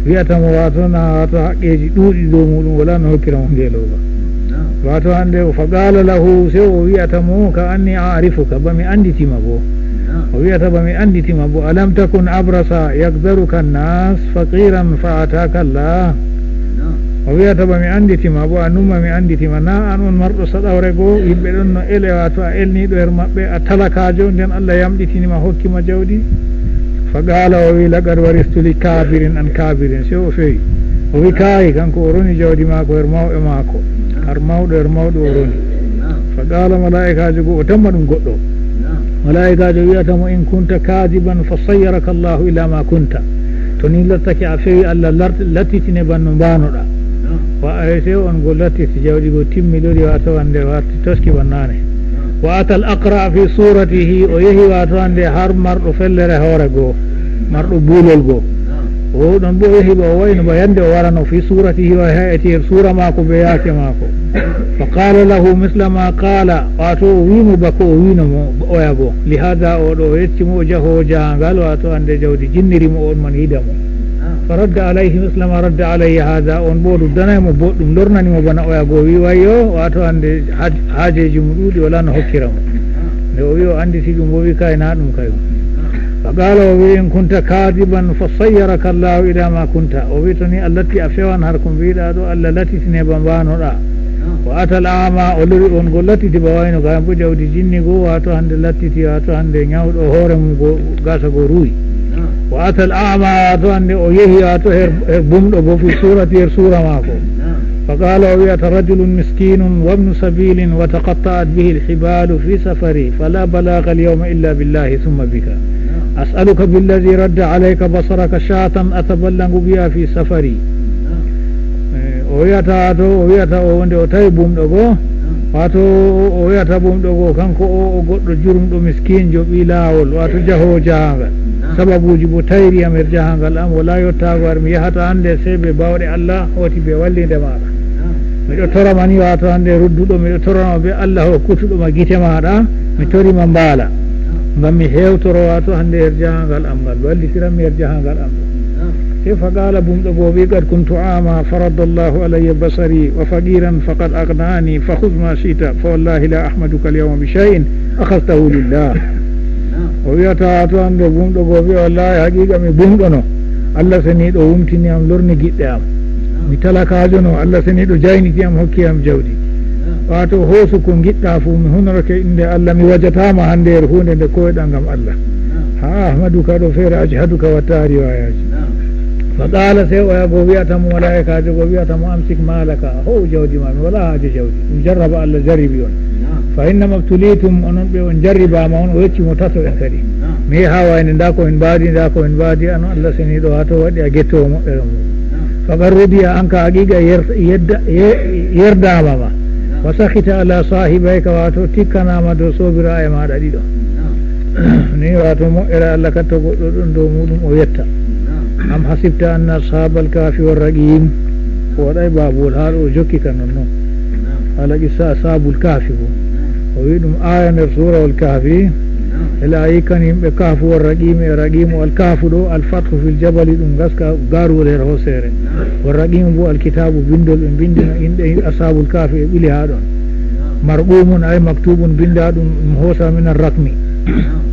Wi'ata mo, waato, na, waato, haqqeeji ɗuuɗi dow muuɗum, walaa no hokkira mo ngeelooba. Waato hande o, fa qaala lahu, sey o wi'ata mo, ka anni a'rifuka, ba mi anditi ma bo. O wi'ata, ba mi anditi ma bo. Alam takun abrasa yaqdaruka an-nas faqiran fa ataka Allah. O wi'ata, ba mi anditi ma bo, a numa mi anditi ma. Na an on marɗo saɗawre goo, yimɓe ɗon no ele, waato, a elniiɗo her maɓɓe, a talakaajo, nden Allah yamɗitini ma, hokki ma jawdi. Fa qaala, o wi'i, laqad waristu li kaabirin an kaabirin. Sey o fewi. O wi'i, kaayi, kanko o roni jawdi maako her mawɓe maako. Har mawɗo her mawɗo o roni. Fa qaala, malaa'ikaajo go o tamma ɗum goɗɗo. Malaa'ikaajo wi'ata mo, in kunta kaadiban fa sayyaraka Allahu ila ma kunta. To ni lattake a fewi, Allah lart-, lattitine ban no mbaanoɗa. Wa ay sey on go lattiti jawdi go timmi lori, waato hande warti toski ban naane. Wa atal aqra fi suratihi, o yehi, waato hande, har marɗo fellere hoore goo, marɗo buulol goo. O ɗon bo o yehi ba o wayno ba yande o warano fi suratihi wa hay'atihi, suura maako be yaake maako. Fa qaala lahu misla ma qaala, waato o wi'i mo ba ko o wi'no mo oya go. Li hada, o ɗo o yetti mo o jahoowo jahangal, waato hande jawdi jinniri mo, on man yida mo. Fa radda alayhi misla ma radda alayya hada, on bo o duddanay mo boɗɗum, lornani mo bana oya go, wi'i wayyo, waato hande haaj-, haajeeji mum ɗuuɗi, walaa no hokkira mo. Nde o wi'i o anditi ɗum, o wi'i kay na ɗum kay. Fa qaala, o wi'i, in kunta kaadiban fa sayyaraka Allahu ila ma kunta. O wi'i, to ni a latti a fewan har ko mbiɗa ɗo, Allah lattitine ba mbaanoɗa. Wa atal a'ma, o lori on go lattiti ba wayno ga bo jawdi jinni go, waato hande lattiti, waato hande nyawɗo hoore mum go, gasa go ruwi. Wa atal a'ma, waato hande o yehi, waato her, her bumɗo bo fi surati, her suura maako. فقال, o wi'ata, رجل مسكين وابن سبيل وتقطعت به الحبال في سفري فلا بلاغ اليوم إلا بالله ثم بك. أسألك بالذي رد عليك بصرك شاة أتبلغ بها في سفري. Eh, o wi'ata to, o wi'ata o nde o tawi bumɗo goo, waato o wi'ata bumɗo goo kanko o, o goɗɗo jurumɗo miskinjo ɓii laawol, waato jahoowo jahaangal. Sababuuji bo tayri am her jahaangal am, walaa yottaago har mi yahata hannde sey be baawɗe Allah, hooti be walliinde maaɗa. Miɗo tora ma ni waato hannde rudduɗo, miɗo torano be Allah hokkutuɗo ma gite maaɗa, mi tori ma mbaala. Ngam mi hewtoro waato hannde her jahaangal am ngal, wallitiram mi her jahaangal am ɗo. Sey faqala bumɗo goo wi'i, قد كنت أعمى فرد الله علي بصري وفقيرا فقد أغناني فخذ ما شئت فوالله لا أحمدك اليوم بشيء أخذته لله. O wi'ata to hannde bumɗo goo wi'a, wallahi haqiiqa mi bumɗono. Allah seniiɗo wumtini am lorni giɗɗe am. Mi talakaajono, Allah seniiɗo jayniti am hokki am jawdi. Waato hoosu ko ngiɗɗa fuu, mi hunorake innde Allah, mi wajataama hannde her huunde nde koyɗa ngam Allah. Haa Ahmadu ka ɗo feere, ajhaduka watta riwayaaji. Fa qaala, sey oya goo wi'ata mo, malaa'ikaajo goo wi'ata mo, amsik maalaka, hoo'u jawdi ma, mi walaa haaje jawdi. Ɗum jarraba Allah jarribi on. Fa innama btulitum, onon ɓe on jarribaama on, o yecci mo tato en kadi. Mi yaha wayne, ndaa ko min mbaadi, ndaa ko min mbaadi, ano Allah seniiɗo, haa to waɗi a gettoowo moƴƴere mum. Faqad rudiya anka, haqiiqa yer-, yedda-, ye-, yerdaama ma. Wa sakhita ala sahibayka, waato tikkanaama dow soobiraaɓe maaɗa ɗiɗo. Ni waato moƴƴere Allah katto goɗɗo ɗon dow muɗum o yetta. Am hasibta anna ashabal kahfi war raqim. O waɗay babuwol haa ɗo o jokki ka non non. Haala qissa ashabul kahfi bo. O wi ɗum aya nder surawol kahfi. Ela yikkani yimɓe kahfu war raqimu e raqimu. Al kahfu ɗo al fathu fil jabali, ɗum gaska garuwol her hooseere. War raqimu bo al kitabu, bindol ɓe bindino inɗe ashabul kahfi e ɓili haa ɗon. Marqumun ay maktubun, binda ɗum, ɗum hoosa min ar raqmi.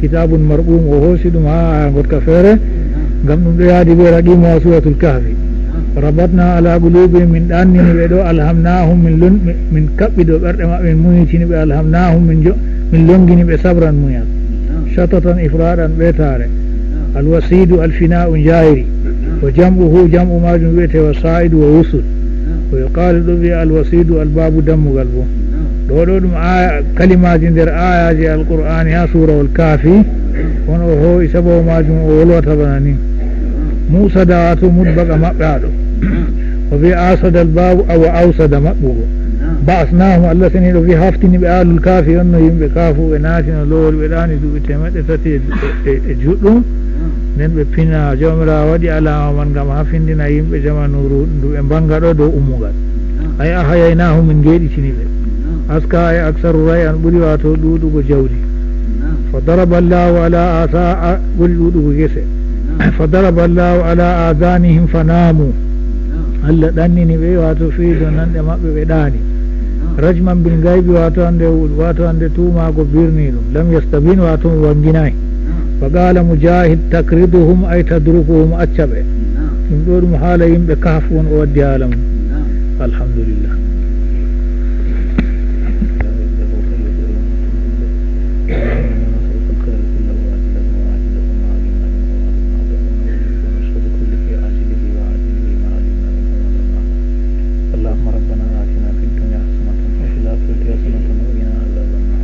Kitabun marqum, o hoosi ɗum haa aya ngotka feere, ngam ɗum ɗo yaadi be raqimu haa suratul kahfi. Rabatna ala qulubihim, min ɗannini ɓe ɗo, alhamnahum, min lon-, min, min kaɓɓi dow ɓerɗe maɓɓe, min munyitini ɓe, alhamnahum, min jo-, min longini ɓe, sabran, munyal. Shatatan ifradan, ɓeetaare. Alwasidu alfina'u, njayri. Wa jam'uhu, jam'u majum wi'ete wasa'idu wa wusul. Wa yuqalu, ɗo wi'a alwasidu albabu, dammugal bo. Ɗo ɗo ɗum aya, kalimaaji nder ayaaji Alqur'aani haa suurawol Kaafi, on o hoo'i sababu maajum o wolwata bana ni. Muusa da'ato mudbaqa maɓɓaaɗo. O wi'a asada albaabu awa awsada maɓɓugo. Ba'asnahum, Allah seniiɗo wi'i haftini ɓe aalul Kaafi on no yimɓe Kaafu ɓe naati no lowol ɓe ɗaani duuɓi teemeɗɗe tati e, e, e juɗɗum. Nden ɓe pina Jawmiraawo waɗi alaama man ngam hafindina yimɓe jamanu ru-, ndu ɓe mbanga ɗo dow ummugal. Ay ahayaynahum, min ngeeɗitini ɓe. Aska ay aksaru ray'an, ɓuri waato ɗuuɗugo jawdi. Fa daraba Allahu ala asa-, a-, ɓuri ɗuuɗugo gese. Fa daraba Allahu ala adanihim fa naamu. Allah ɗannini ɓe waato fii donanɗe maɓɓe ɓe ɗaani. Rajman bil gaybi, waato hande, waato hande tuumaago birniiɗum. Lam yastabin, waato mo wanginaay. Fa qala Mujahid, takriduhum ay tadrukuhum, acca ɓe. Ɗum ɗo ɗum haala yimɓe Kahf on o waddi haala mum. Alhamdulillah. اللهم ربنا آتنا في الدنيا حسنة وفي الآخرة حسنة وقنا عذاب النار.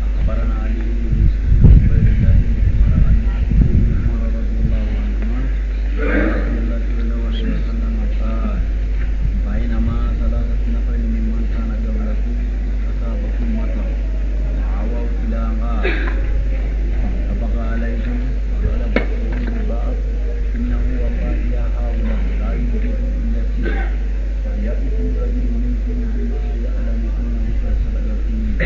أخبرنا علي بن يوسف عن عبيد الله بن عمر عن نافع عن ابن عمر رضي الله عنهما أن رسول الله صلى الله عليه وسلم قال: بينما ثلاثة نفر ممن كان قبلكم أصابهم مطر فأووا إلى غار فبقى عليهم فقال بعضهم لبعض: إنه والله يا هؤلاء لا يجيبهم إلا السحر. فليأتكم رجل منكم بما يعلم أنه قد صدق القيل.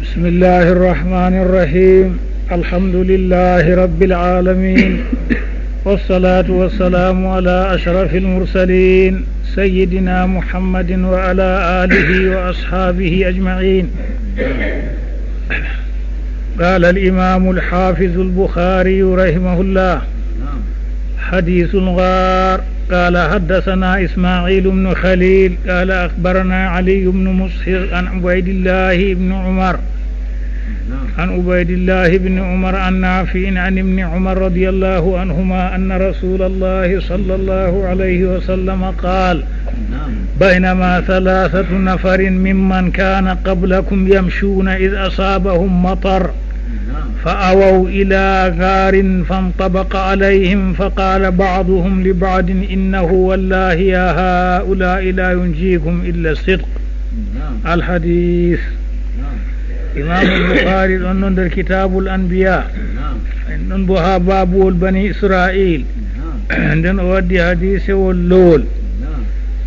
بسم الله الرحمن الرحيم. الحمد لله رب العالمين. والصلاة والسلام على أشرف المرسلين سيدنا محمد وعلى آله وأصحابه أجمعين. قال الإمام الحافظ البخاري رحمه الله: حديث الغار. قال حدثنا إسماعيل بن خليل قال أخبرنا علي بن مسهر عن عبيد الله بن عمر عن عبيد الله بن عمر عن نافع عن ابن عمر رضي الله عنهما أن رسول الله صلى الله عليه وسلم قال: بينما ثلاثة نفر ممن كان قبلكم يمشون إذ أصابهم مطر فأووا إلى غار فانطبق عليهم فقال بعضهم لبعض: إنه والله يا هؤلاء لا ينجيكم إلا الصدق. الحديث. Imaamu Bukhari ɗon non nder Kitaabul Anbiya. En ɗon bo haa baabuwol Bani Israil. Nden o waddi hadiisewol lowol.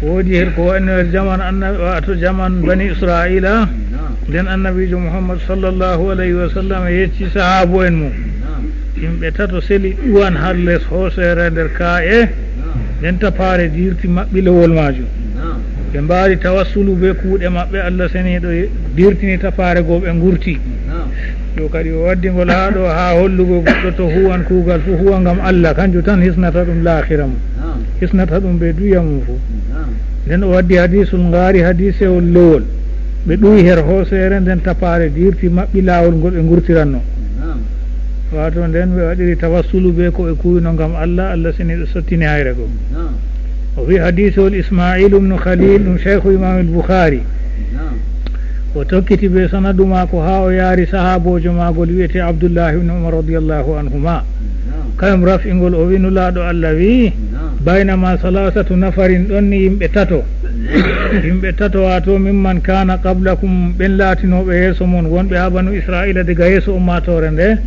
Woodi her ko wa'ino her jaman annabi, waato jaman Bani Israila. Nden Annabiijo Muhammad sallallahu alayhi wa sallam yecci sahaabo'en mum. Yimɓe tato seli ɗuwan har les hooseere nder kaa'e. Nden tapaare dirti maɓɓi lowol maajum. Ɓe mbaari tawassulu bee kuuɗe maɓɓe, Allah seniiɗo dirtini tapaare go ɓe ngurti. Ɗo kadi o waddi ngol haa ɗo haa hollugo goɗɗo to huwan kuugal fuu huwa ngam Allah, kanjum tan hisnata ɗum laahira mum. Hisnata ɗum bee duya mum fuu. Nden o waddi hadiisul ngaari, hadiisewol lowol. Ɓe ɗuwi her hooseere, nden tapaare dirti maɓɓi laawol ngol ɓe ngurtiranno. Waato nden ɓe waɗiri tawassulu bee ko ɓe kuwino ngam Allah, Allah seniiɗo sottini hayre go. O wi hadiisewol Ismaa'iil ibnu Khaliil, ɗum Shaykhu Imaamil Bukhaari. O tokkiti bee sanadu maako haa o yaari sahaaboojo maagol wi'etee Abdullahi ibnu Umar radiyallahu anhuma. Kayum raf'ingol o wi Nulaaɗo Allah wi, baynama salaasatu nafarin, ɗon ni yimɓe tato. Yimɓe tato, waato mimman kaana qablakum, ɓen laatinooɓe yeeso mon, wonɓe haa Banu Isra'iila diga yeeso ummaatoore nde.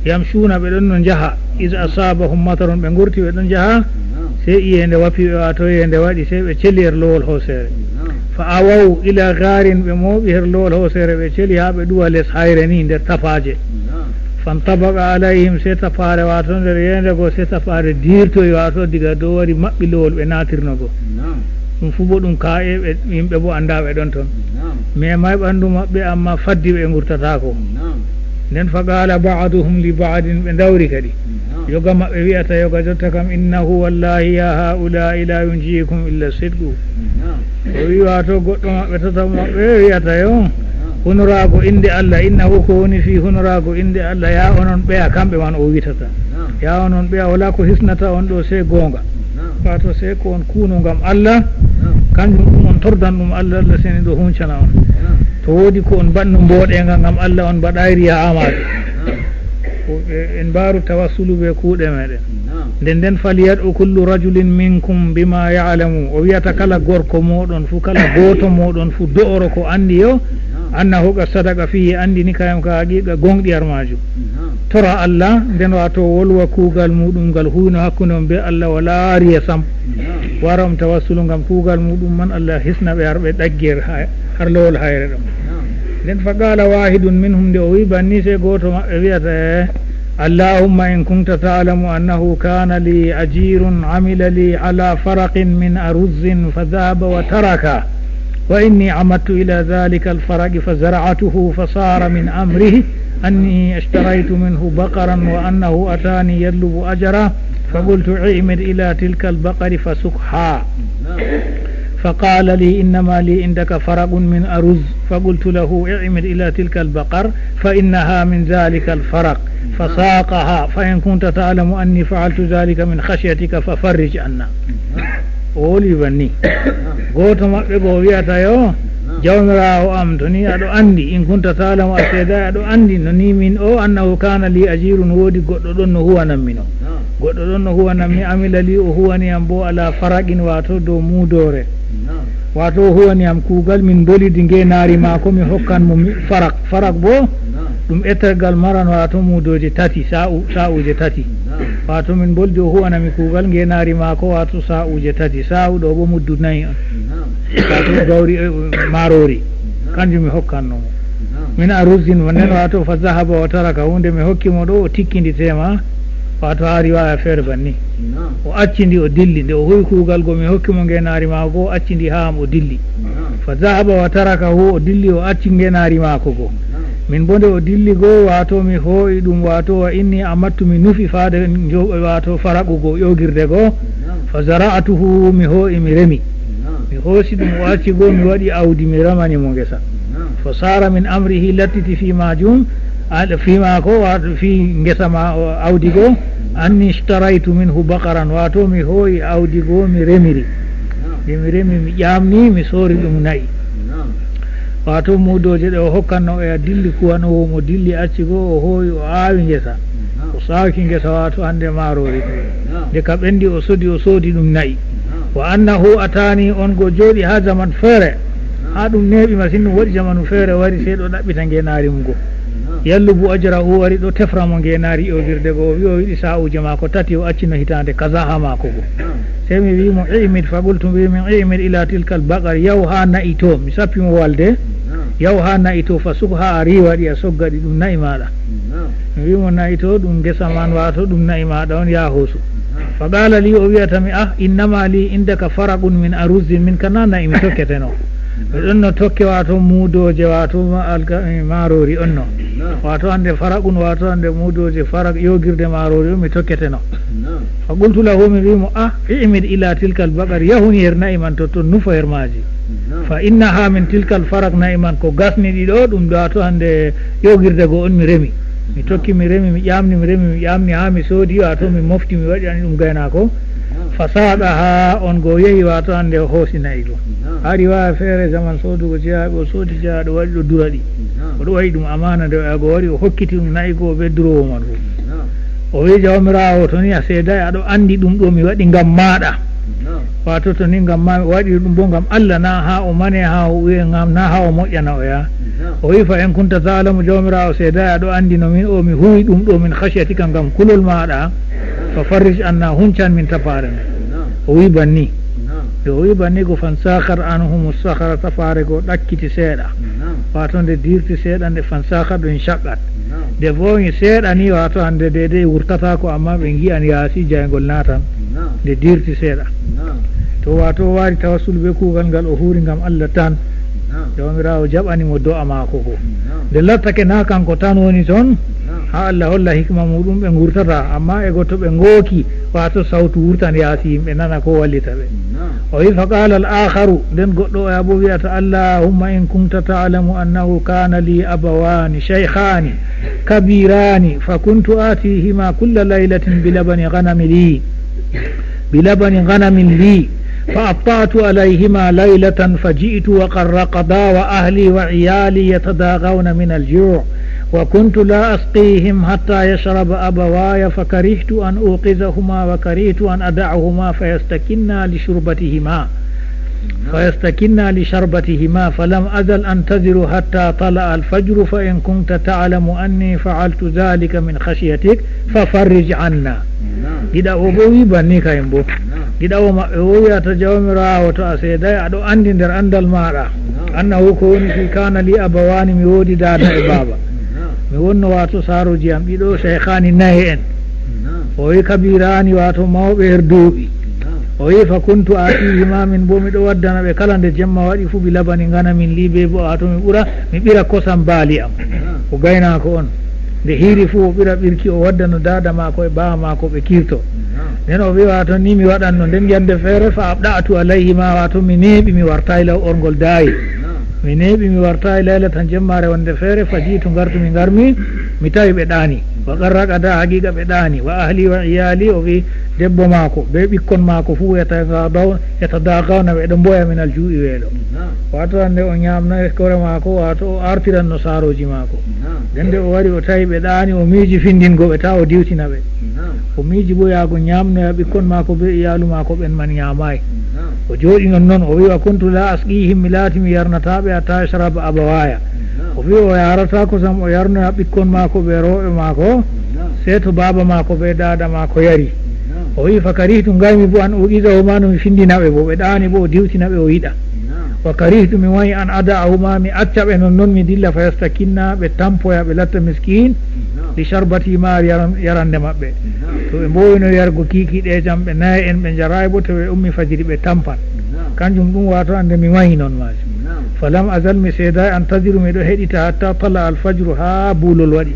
Yamshuuna, ɓe ɗon no njaha. Iz asaabahum matarun, ɓe ngurti ɓe ɗon njaha. Sey iyeende wapi ɓe, waato iyeende waɗi, sey ɓe celi her lowol hooseere. Fa awaw ila gaarin, ɓe mooɓi her lowol hooseere, ɓe celi haa ɓe ɗuwa les hayre ni nder tapaaje. Fantabaqa alayhim, sey tapaare, waato nder yeende go, sey tapaare dirtoyi, waato diga dow wari maɓɓi lowol ɓe naatirno go. Ɗum fuu bo ɗum kaa'e, ɓe, yimɓe bo anndaa ɓe ɗon ton. Memay ɓanndu maɓɓe, ammaa faddi ɓe ngurtataako. Nden fa qaala ba'duhum li ba'din, ɓe ndawri kadi. Yoga maɓɓe wi'ata yoga jotta kam, innahu wallahi ya haa'ulaa'i la yunjiikum illa sidqu. O wi waato goɗɗo maɓɓe, tataɓo maɓɓe wi'ata yo, hunoraago innde Allah, innahu, ko woni fii hunoraago innde Allah, yaa onon ɓeya, kamɓe man o witata. Yaa onon ɓeya, walaa ko hisnata on ɗo sey goonga. Waato sey ko on kuuno ngam Allah, kanjum ɗum on tordan ɗum Allah, Allah seniiɗo huncana on. To woodi ko on mbaɗno mbooɗeenga ngam Allah, on mbaɗaay riya amaaji. Ko ɓe, en mbaaru tawassulu bee kuuɗe meeɗen. Nden nden, falyad'u kullu rajulin minkum bima ya'lamu. O wi'ata kala gorko mooɗon fuu, kala gooto mooɗon fuu, do'oro ko anndi yo, annahu qad sadaqa fihi, anndini kayam ka haqiiqa gooŋɗi har maajum. Tora Allah, nden waato wolwa kuugal muuɗum ngal huwino hakkunde on bee Allah, walaa riya sam. Wara on tawassulu ngam kuugal muuɗum man, Allah hisna ɓe har ɓe ɗaggi har hay-, har lowol hayre ɗon. Nden fa qaala waahidun minhum, nde o wi banni, sey gooto maɓɓe wi'ata, eh, Allahumma in kunta ta'lamu annahu kana li ajirun amila li ala faraqin min aruzzin fa dhahaba wa taraka, wa inni amadtu ila dhalika al-faraqi fa zara'tuhu fa sara min amrihi anni ashtaraytu minhu baqaran wa annahu atani yatlubu ajra fa qultu i'mid ila tilka al-baqari fa sukha. فقال لي إنما لي عندك فرق من أرز، فقلت له اعمد إلى تلك البقر فإنها من ذلك الفرق، فساقها، فإن كنت تعلم أني فعلت ذلك من خشيتك ففرج عنا. O woli banni. Gooto maɓɓe go wi'ata yo, Jawmiraawo am, to ni aɗo anndi, in kunta ta'lamu, a seedaay aɗo anndi, no ni min o, annahu kana li ajirun, woodi goɗɗo ɗon no huwanammi no. Goɗɗo ɗon no huwanammi, amila li, o huwani am bo ala faraqin, waato dow muudoore. Waato o huwani am kuugal, min mbolidi ngeenaari maako, mi hokkan mo mi-, faraq. Faraq bo, ɗum ettergal maran, waato muudooje tati, saa'u-, saa'uuje tati. Waato min mboldi, o huwanami kuugal ngeenaari maako, waato saa'uuje tati. Saa'u ɗo bo muddu nayi on. Waato gawri, eh, maaroori. Kanjum mi hokkanno mo. Min aruzin, nden waato fa zahaba wa taraka, huunde mi hokki mo ɗo, o tikkindi tema, waato haa riwaaya feere banni. O acci ndi, o dilli. Nde o huwi kuugal go mi hokki mo ngeenaari maako go, o acci ndi haa am, o dilli. Fa zahaba wa tarakahu, o dilli, o acci ngeenaari maako go. Min bo nde o dilli go, waato mi hoo'i ɗum, waato wa inni amattu, mi nufi faade njo-, waato faraqugo ƴoogirde go. Fa zara'tuhu, mi hoo'i mi remi. Naam. Mi hoosi ɗum o acci goo, mi waɗi awdi mi remani mo ngesa. Naam. Fa saara min amrihi, lattiti fii maajum, al-, fii maako, waato fii ngesa ma-, o, awdi goo, anni ishtaraytu minhu baqaran, waato mi hoo'i awdi goo mi remiri. Naam. Nde mi remi mi ƴaamni, mi soori ɗum na'i. Naam. Waato muudooje ɗe o hokkanno oya dilli kuwanowo mo dilli acci goo, o hoo'i o aawi ngesa. Naam. O saaki ngesa waato hannde maaroori. Naam. Nde ka ɓenndi o sodi, o soodi ɗum na'i. Naam. Wa annahu ataani, on goo jooɗi haa zaman feere. Naam. Haa ɗum neeɓi masin, ɗum waɗi zamanu feere wari sey ɗo ɗaɓɓita ngeenaari mum goo. Naam. Yallubu ajrahu, wari ɗo tefra mo ngeenaari ƴoogirde goo. O wi'i o yiɗi saa'uuje maako tati, o accino hitaande kaza haa maako goo. Naam. Sey mi wi'i mo, "I'mid," fa qultu, mbiimi, "I'mid ila tilkal baqar, yahu haa na'i too." Mi sappi mo walde. Naam. "Yahu haa na'i too, fa sukha, a riiwa ɗi, a sogga ɗi, ɗum na'i maaɗa." Naam. Mi wi'i mo, "Na'i too, ɗum ngesa man, waato ɗum na'i maaɗa on, yaa hoosu." Naam. Fa qaala lii, o wi'ata mi, "Ah, innama lii indaka faraqun min aruzin, min ka naa na'i mi tokketeno." Mi ɗonno tokke, waato muudooje, waato ma-, alka-, eh, maaroori onno. Naam. Waato hannde faraqun, waato hannde muudooje faraq, ƴoogirde maaroori on mi tokketeno. Naam. Fa qultu lahu, mi wi'i mo, "Ah, i'mid ila tilkal baqar, yahu ni her na'i man totton, nufo her maaji. Naam. Fa innaha min tilkal faraq, na'i man ko gasni ɗi ɗo, ɗum ɗo waato hannde ƴoogirde goo on mi remi." Mi tokki mi remi, mi ƴaamni, mi remi, mi ƴaamni haa mi soodi, waato mi mofti, mi waɗani ɗum gaynaako. Naam. Fa saaqaha, on goo yehi, waato hannde o hoosi na'i goo. Naam. Haa riwaaya feere zaman soodugo jeyaaɓe, o soodi jeyaaɗo waɗi ɗo dura ɗi. Naam. O ɗo waɗi ɗum amaana nde o yaha goo wari, o hokkiti ɗum na'i goo bee duroowo man fuu. Naam. O wi'i, "Jawmiraawo, to ni a seedaay, aɗo anndi ɗum ɗo mi waɗi ngam maaɗa." Naam. Waato to ni ngam maa mi waɗiri ɗum boo ngam Allah, naa haa o mane, haa o uwe ngam, naa haa o moƴƴana oya. Naam. O wi'i, "Fa in kunta ta'lamu, Jawmiraawo seedaay, aɗo anndi no min o mi huwi ɗum ɗo min khashyatika ngam kulol maaɗa, fa farrij anna, huncan min tapaare nde." Naam. O wi'i banni. Naam. Nde o wi'i banni goo, fansakhat anhumu sakhra, tapaare goo ɗakkiti seeɗa. Naam. Waato nde dirti seeɗa, nde fansakhat ɗum shaqqat. Naam. Nde vooŋi seeɗa ni, waato hannde deydey wurtataako, ammaa ɓe ngi'an yaasi jayngol naatan. Naam. Nde dirti seeɗa. Naam. To waato o waɗi tawassul bee kuugal ngal o huuwri ngam Allah tan. Naam. Jawmiraawo jaɓani mo do'a maako goo. Naam. Nde lattake naa kanko tan woni ton, naam, haa Allah holla hikma muuɗum ɓe ngurtata, ammaa e go to ɓe ngooki, waato sawtu wurtan yaasi yimɓe nana ko wallita ɓe. Naam. O wi'i, fa qaala al-aakharu, nden goɗɗo oya boo wi'ata, "Allahumma in kunta ta'lamu annahu kana li abawaani shaykhaani kabiiraani, fa kuntu aatihima kulla laylatin bi labani ghanami li, bi labani ghanamin li, fa abta'tu alayhima laylatan, fa ji'tu wa qad raqada wa ahli wa iyali yatadaghawna min al-ju', wa kuntu la asqihim hatta yashraba abawaaya, fa karihtu an uqizahuma wa karihtu an ada'ahuma fa yastakinna li shurbatihima." فيستكنا لشربتهما، فلم أزل أنتظر حتى طلع الفجر، فإن كنت تعلم أني فعلت ذلك من خشيتك ففرج عنا. Naam. Giɗa o bo wi banni kayen bo. Naam. Giɗa o maɓɓe o wiyata, Jawmiraawo, to a seeday, aɗo anndi nder anndal maaɗa. Naam. Annahu ko woni fii, kaana lii abawani, mi woodi daada e baaba. Naam. Mi wonno waato saarooji am ɗiɗo, shaykhaani naye en. Naam. O wi kabiraani, waato mawɓe her duuɓi. Naam. O wi fa kuntu aatihima, min bo miɗo waddana ɓe kala nde jemma waɗi fu bi labani nganamin lii, be bo waato mi ɓura, mi ɓira kosam baali am. Naam. O gaynaako on. Nde hiiri fu o ɓira ɓirki o waddana daada maako e baaba maako ɓe kirto. Naam. Nden o wi waato ni mi waɗanno. Nden yande feere fa abɗa'tu alayhima, waato mi neeɓi mi wartaay law orngol daayi. Naam. Mi neeɓi mi wartaay laylatan jemmaare wonde feere, fa jiitu ngartu mi ngarmi, mi tawi ɓe ɗaani. Wa qad raqada, haqiiqa ɓe ɗaani. Wa ahli wa iyali, o wi debbo maako, be ɓikkon maako fuu, yatadaagaw-, yatadaagawna, ɓe ɗo mboya min al juu'i weelo. Naam. Waato hande o nyaamna e kore maako, waato o artiranno saarooji maako. Naam. Nden nde o wari o tawi ɓe ɗaani, o miiji findingo ɓe taa o diwtina ɓe. Naam. O miiji bo yaago nyaamnoya ɓikkon maako be iyaalu maako ɓen man nyaamaay. Naam. O jooɗi non non, o wi, "Wa kuntu la asqihim, mi laati mi yarnataa ɓe hatta yashraba abawaya." Naam. O wi o yarataa kosam o yarnoya ɓikkon maako be rewɓe maako, naam, sey to baaba maako be daada maako yari. Naam. O wi, "Fa karihtu, ngaymi bo an uqizahuma, no mi findina ɓe bo, ɓe ɗaani bo o diwtina ɓe o yiɗa. Naam. Wa karihtu, mi wanyi an ada'ahuma, mi acca ɓe non non mi dilla, fa yastakinna, ɓe tampoya, ɓe latta miskiin, naam, li sharbatihima, yaran-, yarande maɓɓe." Naam. To ɓe mboowino yargo kiikiiɗe jam, ɓe naye en ɓe njaraay bo, to ɓe ummi fajiri ɓe tampan. Naam. Kanjum ɗum waato hande mi wanyi non maajum. Naam. Falam azal, mi seedaay, antaziru, miɗo heɗita, hatta tala al fajru, haa buulol waɗi.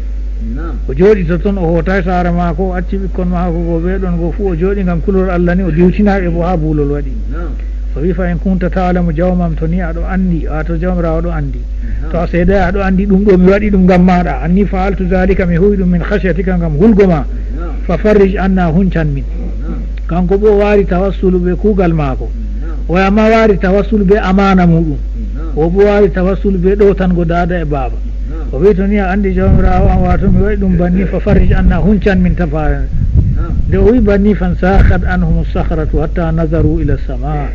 Naam. O jooɗi to ton, o hootay saare maako, o acci ɓikkon maako goo bee ɗon goo fuu, o jooɗi ngam kulol Allah ni, o diwtinay ɓe boo haa buulol waɗi. Naam. O wi'i, "Fa in kunta ta'lamu, jawmam, to ni aɗo anndi, waato Jawmiraawo ɗo anndi. Naam. To a seeday aɗo anndi ɗum ɗo mi waɗi ɗum ngam maaɗa, anni fa'altu zaalika, mi huuwi ɗum min khashyatika, ngam hulgo ma. Naam. Fa farrij anna, huncan min." Naam. Kanko boo o waari tawassulu bee kuugal maako. Naam. O amma waari tawassulu bee amaana muuɗum. Naam. O boo waari tawassulu bee ɗowtango daada e baaba. Naam. O wi'i, "To ni a anndi Jawmiraawo am, waato mi waɗi ɗum banni, fa farrij anna, huncan min tapaare." Naam. Nde o wi'i banni, fansakhat anhumu sakhratu hatta nazaru ila sama. Naam.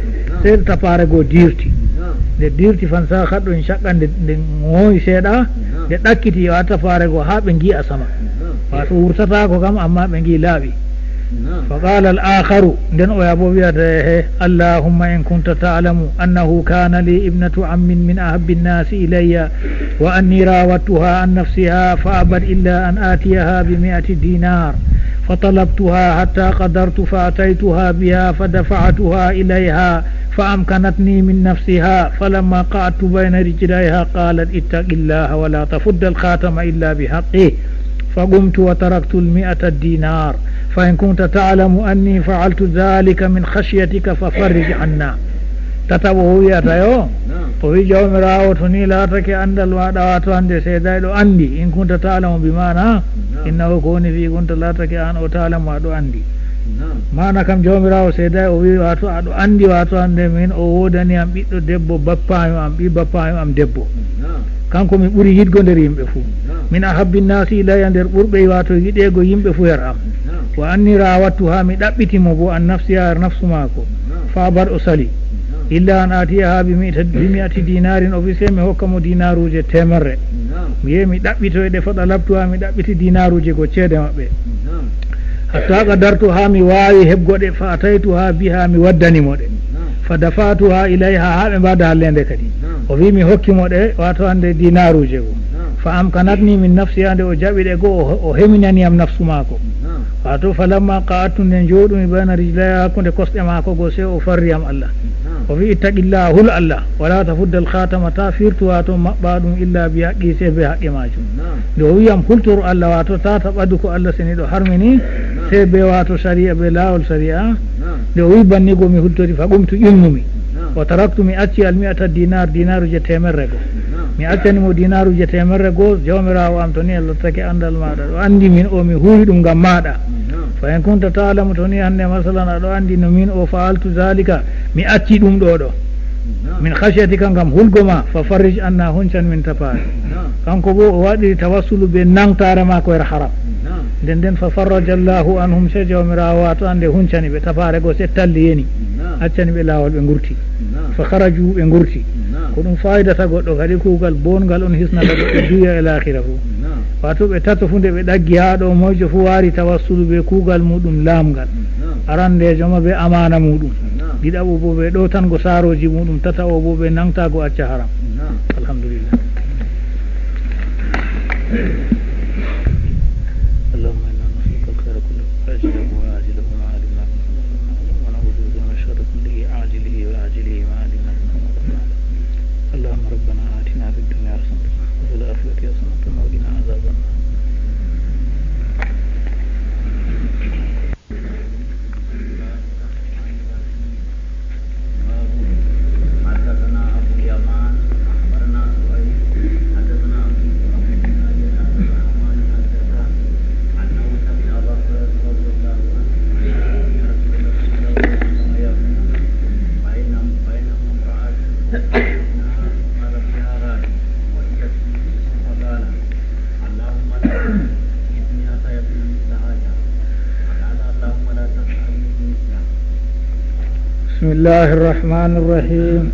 Sey tapaare go diirti. Naam. Nde diirti, fansakhat ɗo, en cakka nde, nde ŋooyi seeɗa, naam, nde ɗakkiti, yo a tapaare go haa ɓe ngi'a sama. Naam. Waato wurtataako kam, ammaa ɓe ngi'i laaɓi. Naam. Fa qala al akharu, nden oya boo wi'ata, "Ehe, Allahumma in kunta ta'lamu annahu kana li ibnatu ammin min ahabbi nnasi ilayya, wa anni rawadtuha an nafsiha fa abat illa an atiyaha bi mi'ati dinar, fa talabtuha hatta qadartu fa ataytuha biha fa dafa'tuha ilayha fa amkanatni min nafsiha, falamma qa'adtu bayna rijlayha qalat, ittaqillaha wa la tafudda al khatama illa bi haqqih." Fa qumtu wa taraktu al mi'ata dinar. Fa in kunta ta'lamu anni fa'altu dhalika min khashyatika fa farrij anna. Tataɓo o wi'ata yo, naam, o wi'i, "Jawmiraawo, to ni laatake anndal maaɗa, waato hannde seedayɗo anndi, in kunta ta'lamu bi maana, naam, innahu ko woni fii kunta laatake aan o ta'lamu aɗo anndi." Naam. Maana kam Jawmiraawo seeday o wi'i, waato aɗo anndi, waato hannde min o woodani am ɓiɗɗo debbo bappaayo am, ɓii bappaayo am debbo. Naam. Kanko mi ɓuri yiɗgo nder yimɓe fuu. Naam. Min ahabbi nnaasi ilayya, nder ɓurɓe waato yiɗeego yimɓe fuu her am. Naam. Wa anni raawattuhaa, mi ɗaɓɓiti mo boo an nafsihaa her nafsu maako. Naam. Fa abat, o sali. Naam. Illa an aatiyahaa bi mi'ati, bi mi'ati dinaarin, o wi sey mi hokka mo dinaaruuje teemerre. Naam. Mi yehi mi ɗaɓɓitoy ɗe, fa ɗalabtuhaa, mi ɗaɓɓiti dinaaruuje go ceede maɓɓe. Naam. Hatta qadartu, haa mi waawi heɓgo ɗe, fa ataytuhaa bihaa, mi waddani mo ɗe. Naam. Fa dafa'tuhaa ilayhaa, haa ɓe mbaada halleende kadi. Naam. O wi mi hokki mo ɗe, waato hannde dinaaruuje go. Naam. Fa amkanatni min nafsihaa, nde o jaɓi ɗe go, o, o heminani am nafsu maako. Naam. Waato falamma qa'adtu, nde njooɗumi bayna rijlayhaa, hakkunde kosɗe maako go, sey o farri am Allah. Naam. O wi ittaqillaha, hul Allah, wala tafuddal khatama, taa firtu waato maɓɓa ɗum, illa bi haqqi, sey be haqqe maajum. Naam. Nde o wi am hultor Allah, waato taa taɓadu ko Allah seniiɗo harmini, naam, sey be waato sari'a, be laawol sari'a. Naam. Nde o wi banni go mi hultori, fa qumtu, ƴummumi. Naam. Wa taraktu, mi acci al mi'ata dinaar, dinaaruuje teemerre go. Naam. Mi accani mo dinaaruuje teemerre go, Jawmiraawo am, to ni a laatake anndal maaɗa, ɗo anndi min o mi huuwi ɗum ngam maaɗa. Naam. Fa in kunta ta'lamu, to ni hannde masalan aɗo anndi no min o fa'altu zalika, mi acci ɗum ɗo ɗo. Naam. Min khashyatika, ngam hulgo ma, fa farrij anna, huncan min tapaare. Naam. Kanko boo o waɗi tawassulu be nangtaare maako her haram. Naam. Nden nden fa farraja Allahu anhum, sey Jawmiraawo waato hannde huncani ɓe tapaare go, sey talli yani. Naam. Accani ɓe laawol, ɓe ngurti. Naam. Fa kharaju, ɓe ngurti. Naam. Ko ɗum faayidata goɗɗo kadi, kuugal boonngal on hisnata goɗɗo dunya e laakhira fuu. Naam. Waato ɓe tato fuu nde ɓe ɗaggi haa ɗo, moyjo fuu waari tawassulu be kuugal muuɗum laamngal. Naam. Arandeejo ma be amaana muuɗum. Naam. Ɗiɗaɓo boo be ɗowtango saarooji muuɗum. Tataɓo boo be nangtaago acca haram. Naam. Alhamdulillah. اللهم إنا نسألك الخير كله عاجله وآجله ما علمنا منه وما لم نعلم، ونعوذ بك من الشر كله عاجله وآجله ما علمنا منه وما لم نعلم. اللهم ربنا آتنا في الدنيا حسنة وفي الآخرة حسنة وقنا عذاب النار. حدثنا أبو اليمان، أخبرنا سعيد، حدثنا أبو، أبو الزناد عن عبد الرحمن الحدثان أنه سمع أبا هريرة رضي الله عنه أن رسول الله صلى الله عليه وسلم يقول: بينما، بينما امرأة وابنها فقال فيها راجل وهي تسمع فقال: اللهم لا تجعلني مثل هذا. فقال: اللهم لا تجعلني مثله. بسم الله الرحمن الرحيم.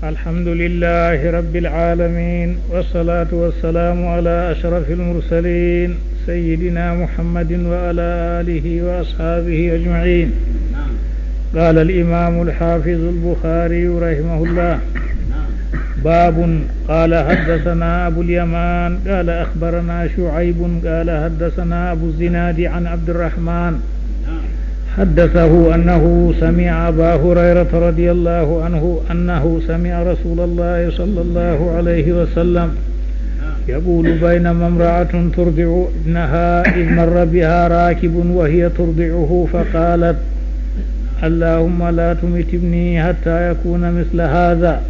الحمد لله رب العالمين، والصلاة والسلام على أشرف المرسلين سيدنا محمد وعلى آله وأصحابه أجمعين. نعم. قال الإمام الحافظ البخاري رحمه الله: نعم. باب. قال: حدثنا أبو اليمان، قال: أخبرنا شعيب، قال: حدثنا أبو الزناد عن عبد الرحمن، نعم. حدثه أنه سمع أبا هريرة رضي الله عنه أنه سمع رسول الله صلى الله عليه وسلم نعم. يقول: بينما امرأة ترضع ابنها إذ مر بها راكب وهي ترضعه فقالت: اللهم لا تمت ابني حتى يكون مثل هذا.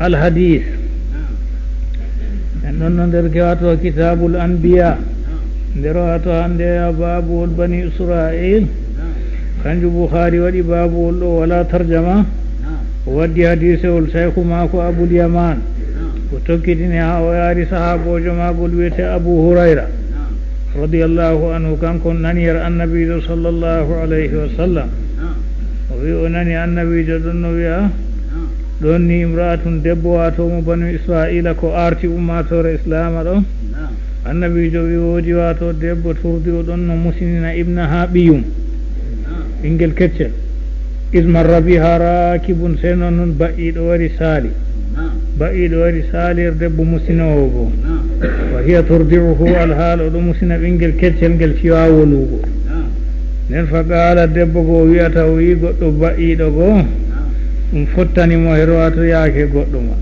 الحديث. En ɗon no nder wato Kitabul Anbiya. Nder wato hande ya babuwol Bani Israil. Kanjum Bukhari waɗi babuwol ɗo wala tarjama. O waddi hadisewol shaykhu mako Abul Yaman. O tokkitini ha o yaari sahabojo magol wiyete Abu Hurayra radiyallahu anhu, kanko nani yer Annabijo sallallahu alayhi wa sallam. O wi o nani Annabijo ɗon no wi'a, ɗon ni imra'atun, debbo wato mo Banu Israila ko arti ummatore Islama ɗo. Annabijo wi woodi wato debbo turdi o ɗon no musinina ibnaha, ɓiyum, ɓingel keccel. Iz marra biha rakibun, sey non non ba'iɗo wari sali. Ba'iɗo wari sali yer debbo musinowo go. Wa hiya turdi'uhu, alhaal o ɗo musina ɓingel keccel ngel siwa wolugo. Nden fa qala, debbo go wi'ata, o wi goɗɗo ba'iɗo go, ɗum fottani mo her wato yaake goɗɗo ma.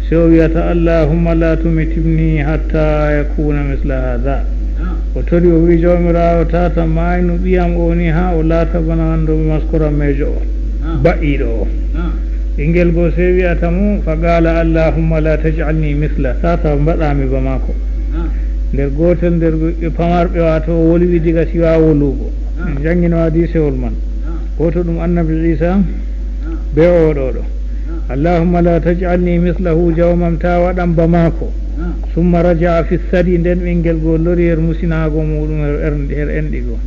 Sey o wi'ata, "Allahumma la tumit ibni hatta yakuna misla hadha." O tori, o wi, "Jawmiraawo, tata maaynu ɓiyam o ni haa o laata bana wonduɓe maskorammeejo o, ba'iiɗo o." Ɓingel go sey wi'ata mo, fa qala, "Allahumma la taj'alni misla, tata mbaɗa mi ba maako." Nder gootel nder ɓe pamarɓe, waato o wolwi diga siwa wolugo. En janngino hadiisewol man. Gooto ɗum Annabi Iisa be oo ɗo ɗo. "Allahumma la taj'alni mislahu, jawmam, ta waɗam ba maako." Summa raja'a fi sadi, nden ɓingel go lori her musinaago muɗum her, her, her enɗi go.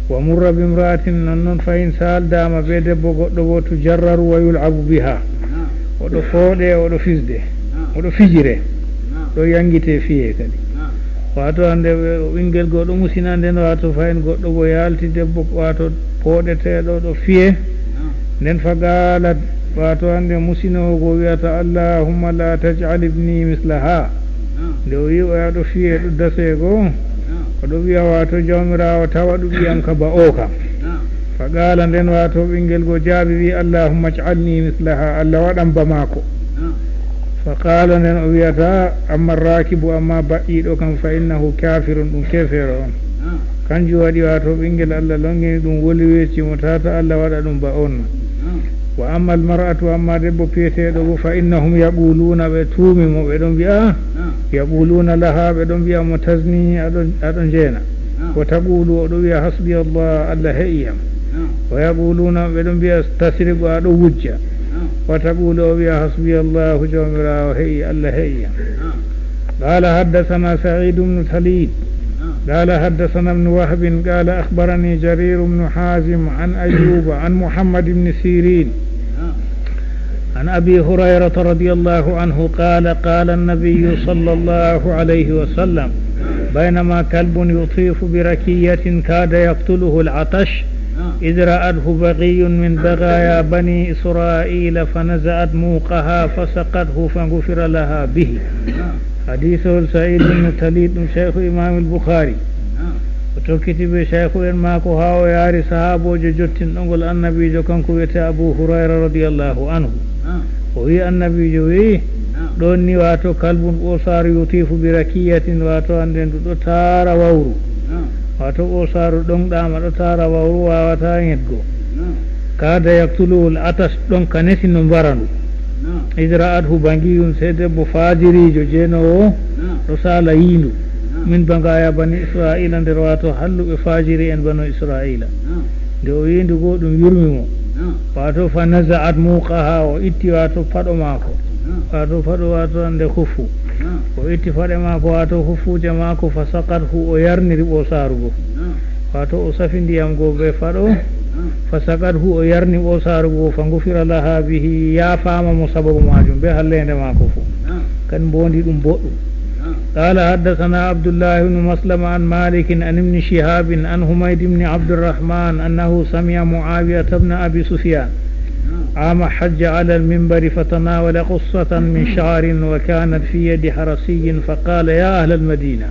Wa murra bimra'atin, non non fahin saldama be debbo goɗɗo bo, tujarraru wa yul'abu biha. Oɗo fooɗe, oɗo fisde, oɗo fijire, ɗo yangite fiye kadi. Waato hande ɓingel go ɗo musina nden, waato fahin goɗɗo bo yalti debbo, waato pooɗeteɗo ɗo fiye. Nden fa qalat, waato hande musinowo go wi'ata, "Allahumma la taj'al ibni mislaha." Nde o yi o yaɗo fiye ɗo dase go, oɗo wi'a, waato, "Jawmiraawo, ta waɗu ɓiyam ka ba o kam." Fa qala, nden waato ɓingel go jaabi wi, "Allahumma ij'alni mislaha, Allah waɗam ba maako." Fa qala, nden o wi'ata, "Amma rakibu, amma ba'iɗo kam, fa innahu kafirun, ɗum kefeero on." Kanjum waɗi, waato, ɓingel Allah longini ɗum, woli wecci mo, tata Allah waɗa ɗum ba on. Wa amma almar'atu, amma debbo piyeteɗo bo, fa innahum yaquluna, ɓe tuumi mo, ɓe ɗon mbi'a, yaquluna laha, ɓe ɗon mbi'a mo, "Tazni, aɗo, aɗo jeena." Wa taqulu, oɗo wi'a, "Hasbi Allah, Allah he'i yam." Wa yaquluna, ɓe ɗon mbi'a, "Tasriqu, aɗo wujja." Wa taqulu, o wi'a, "Hasbi Allahu, Jawmiraawo he'i, Allah he'i yam." قال حدثنا سعيد بن تليد قال حدثنا ابن وهب قال أخبرني جرير بن حازم عن أيوب عن محمد بن سيرين عن أبي هريرة رضي الله عنه قال: قال النبي صلى الله عليه وسلم: بينما كلب يطيف بركية كاد يقتله العطش، إذ رأته بغي من بغايا بني إسرائيل فنزعت موقها فسقته فغفر لها به. Hadiisol Sa'iid ibn Taliid, ɗum Shaykhu Imaamul Bukhaari. O tokkiti be shaykhu en maako haa o yaari sahaaboojo jottinɗo ngol Annabiijo, kanko wiyetee Abu Hurayra radiyallahu anhu. O wi'i, Annabiijo wi'i, ɗon ni, waato, kalbun, ɓoosaaru, yutifu bi rakiyatin, waato, annden ndu ɗo taara wawru. Waato, ɓoosaaru ɗonɗaama, ɗo taara wawru, waawataa ŋetgo. Kaada yaktuluhul atas, ɗon ka nesi no mbara ndu. Iz ra'athu bagiyun, sey debbo faajiriijo jeenoowo ɗo saala yiindu. Min bagaaya bani Isra'iila, nder, waato, halluɓe faajiri en banu Isra'iila. Nde o yiindu go, ɗum yurmi mo. Waato, fa naza'at muqaha, o itti, waato, paɗo maako. Waato, paɗo, waato, annde, huffu. O itti paɗe maako, waato, huffuuje maako, fa saqathu, o yarniri ɓoosaaru go. Waato, o safi ndiyam go be paɗo, fa saqathu, o yarni ɓoosaaru go, fa gufira laha bihi, yaafaama mo sababu maajum, be halleende maako fuu. Kan mboondi ɗum boɗɗum. قال حدثنا عبد الله بن مسلمة عن مالك عن ابن شهاب عن حميد بن عبد الرحمن أنه سمع معاوية بن أبي سفيان عام حج على المنبر فتناول قصة من شعر وكانت في يد حرسي فقال: يا أهل المدينة،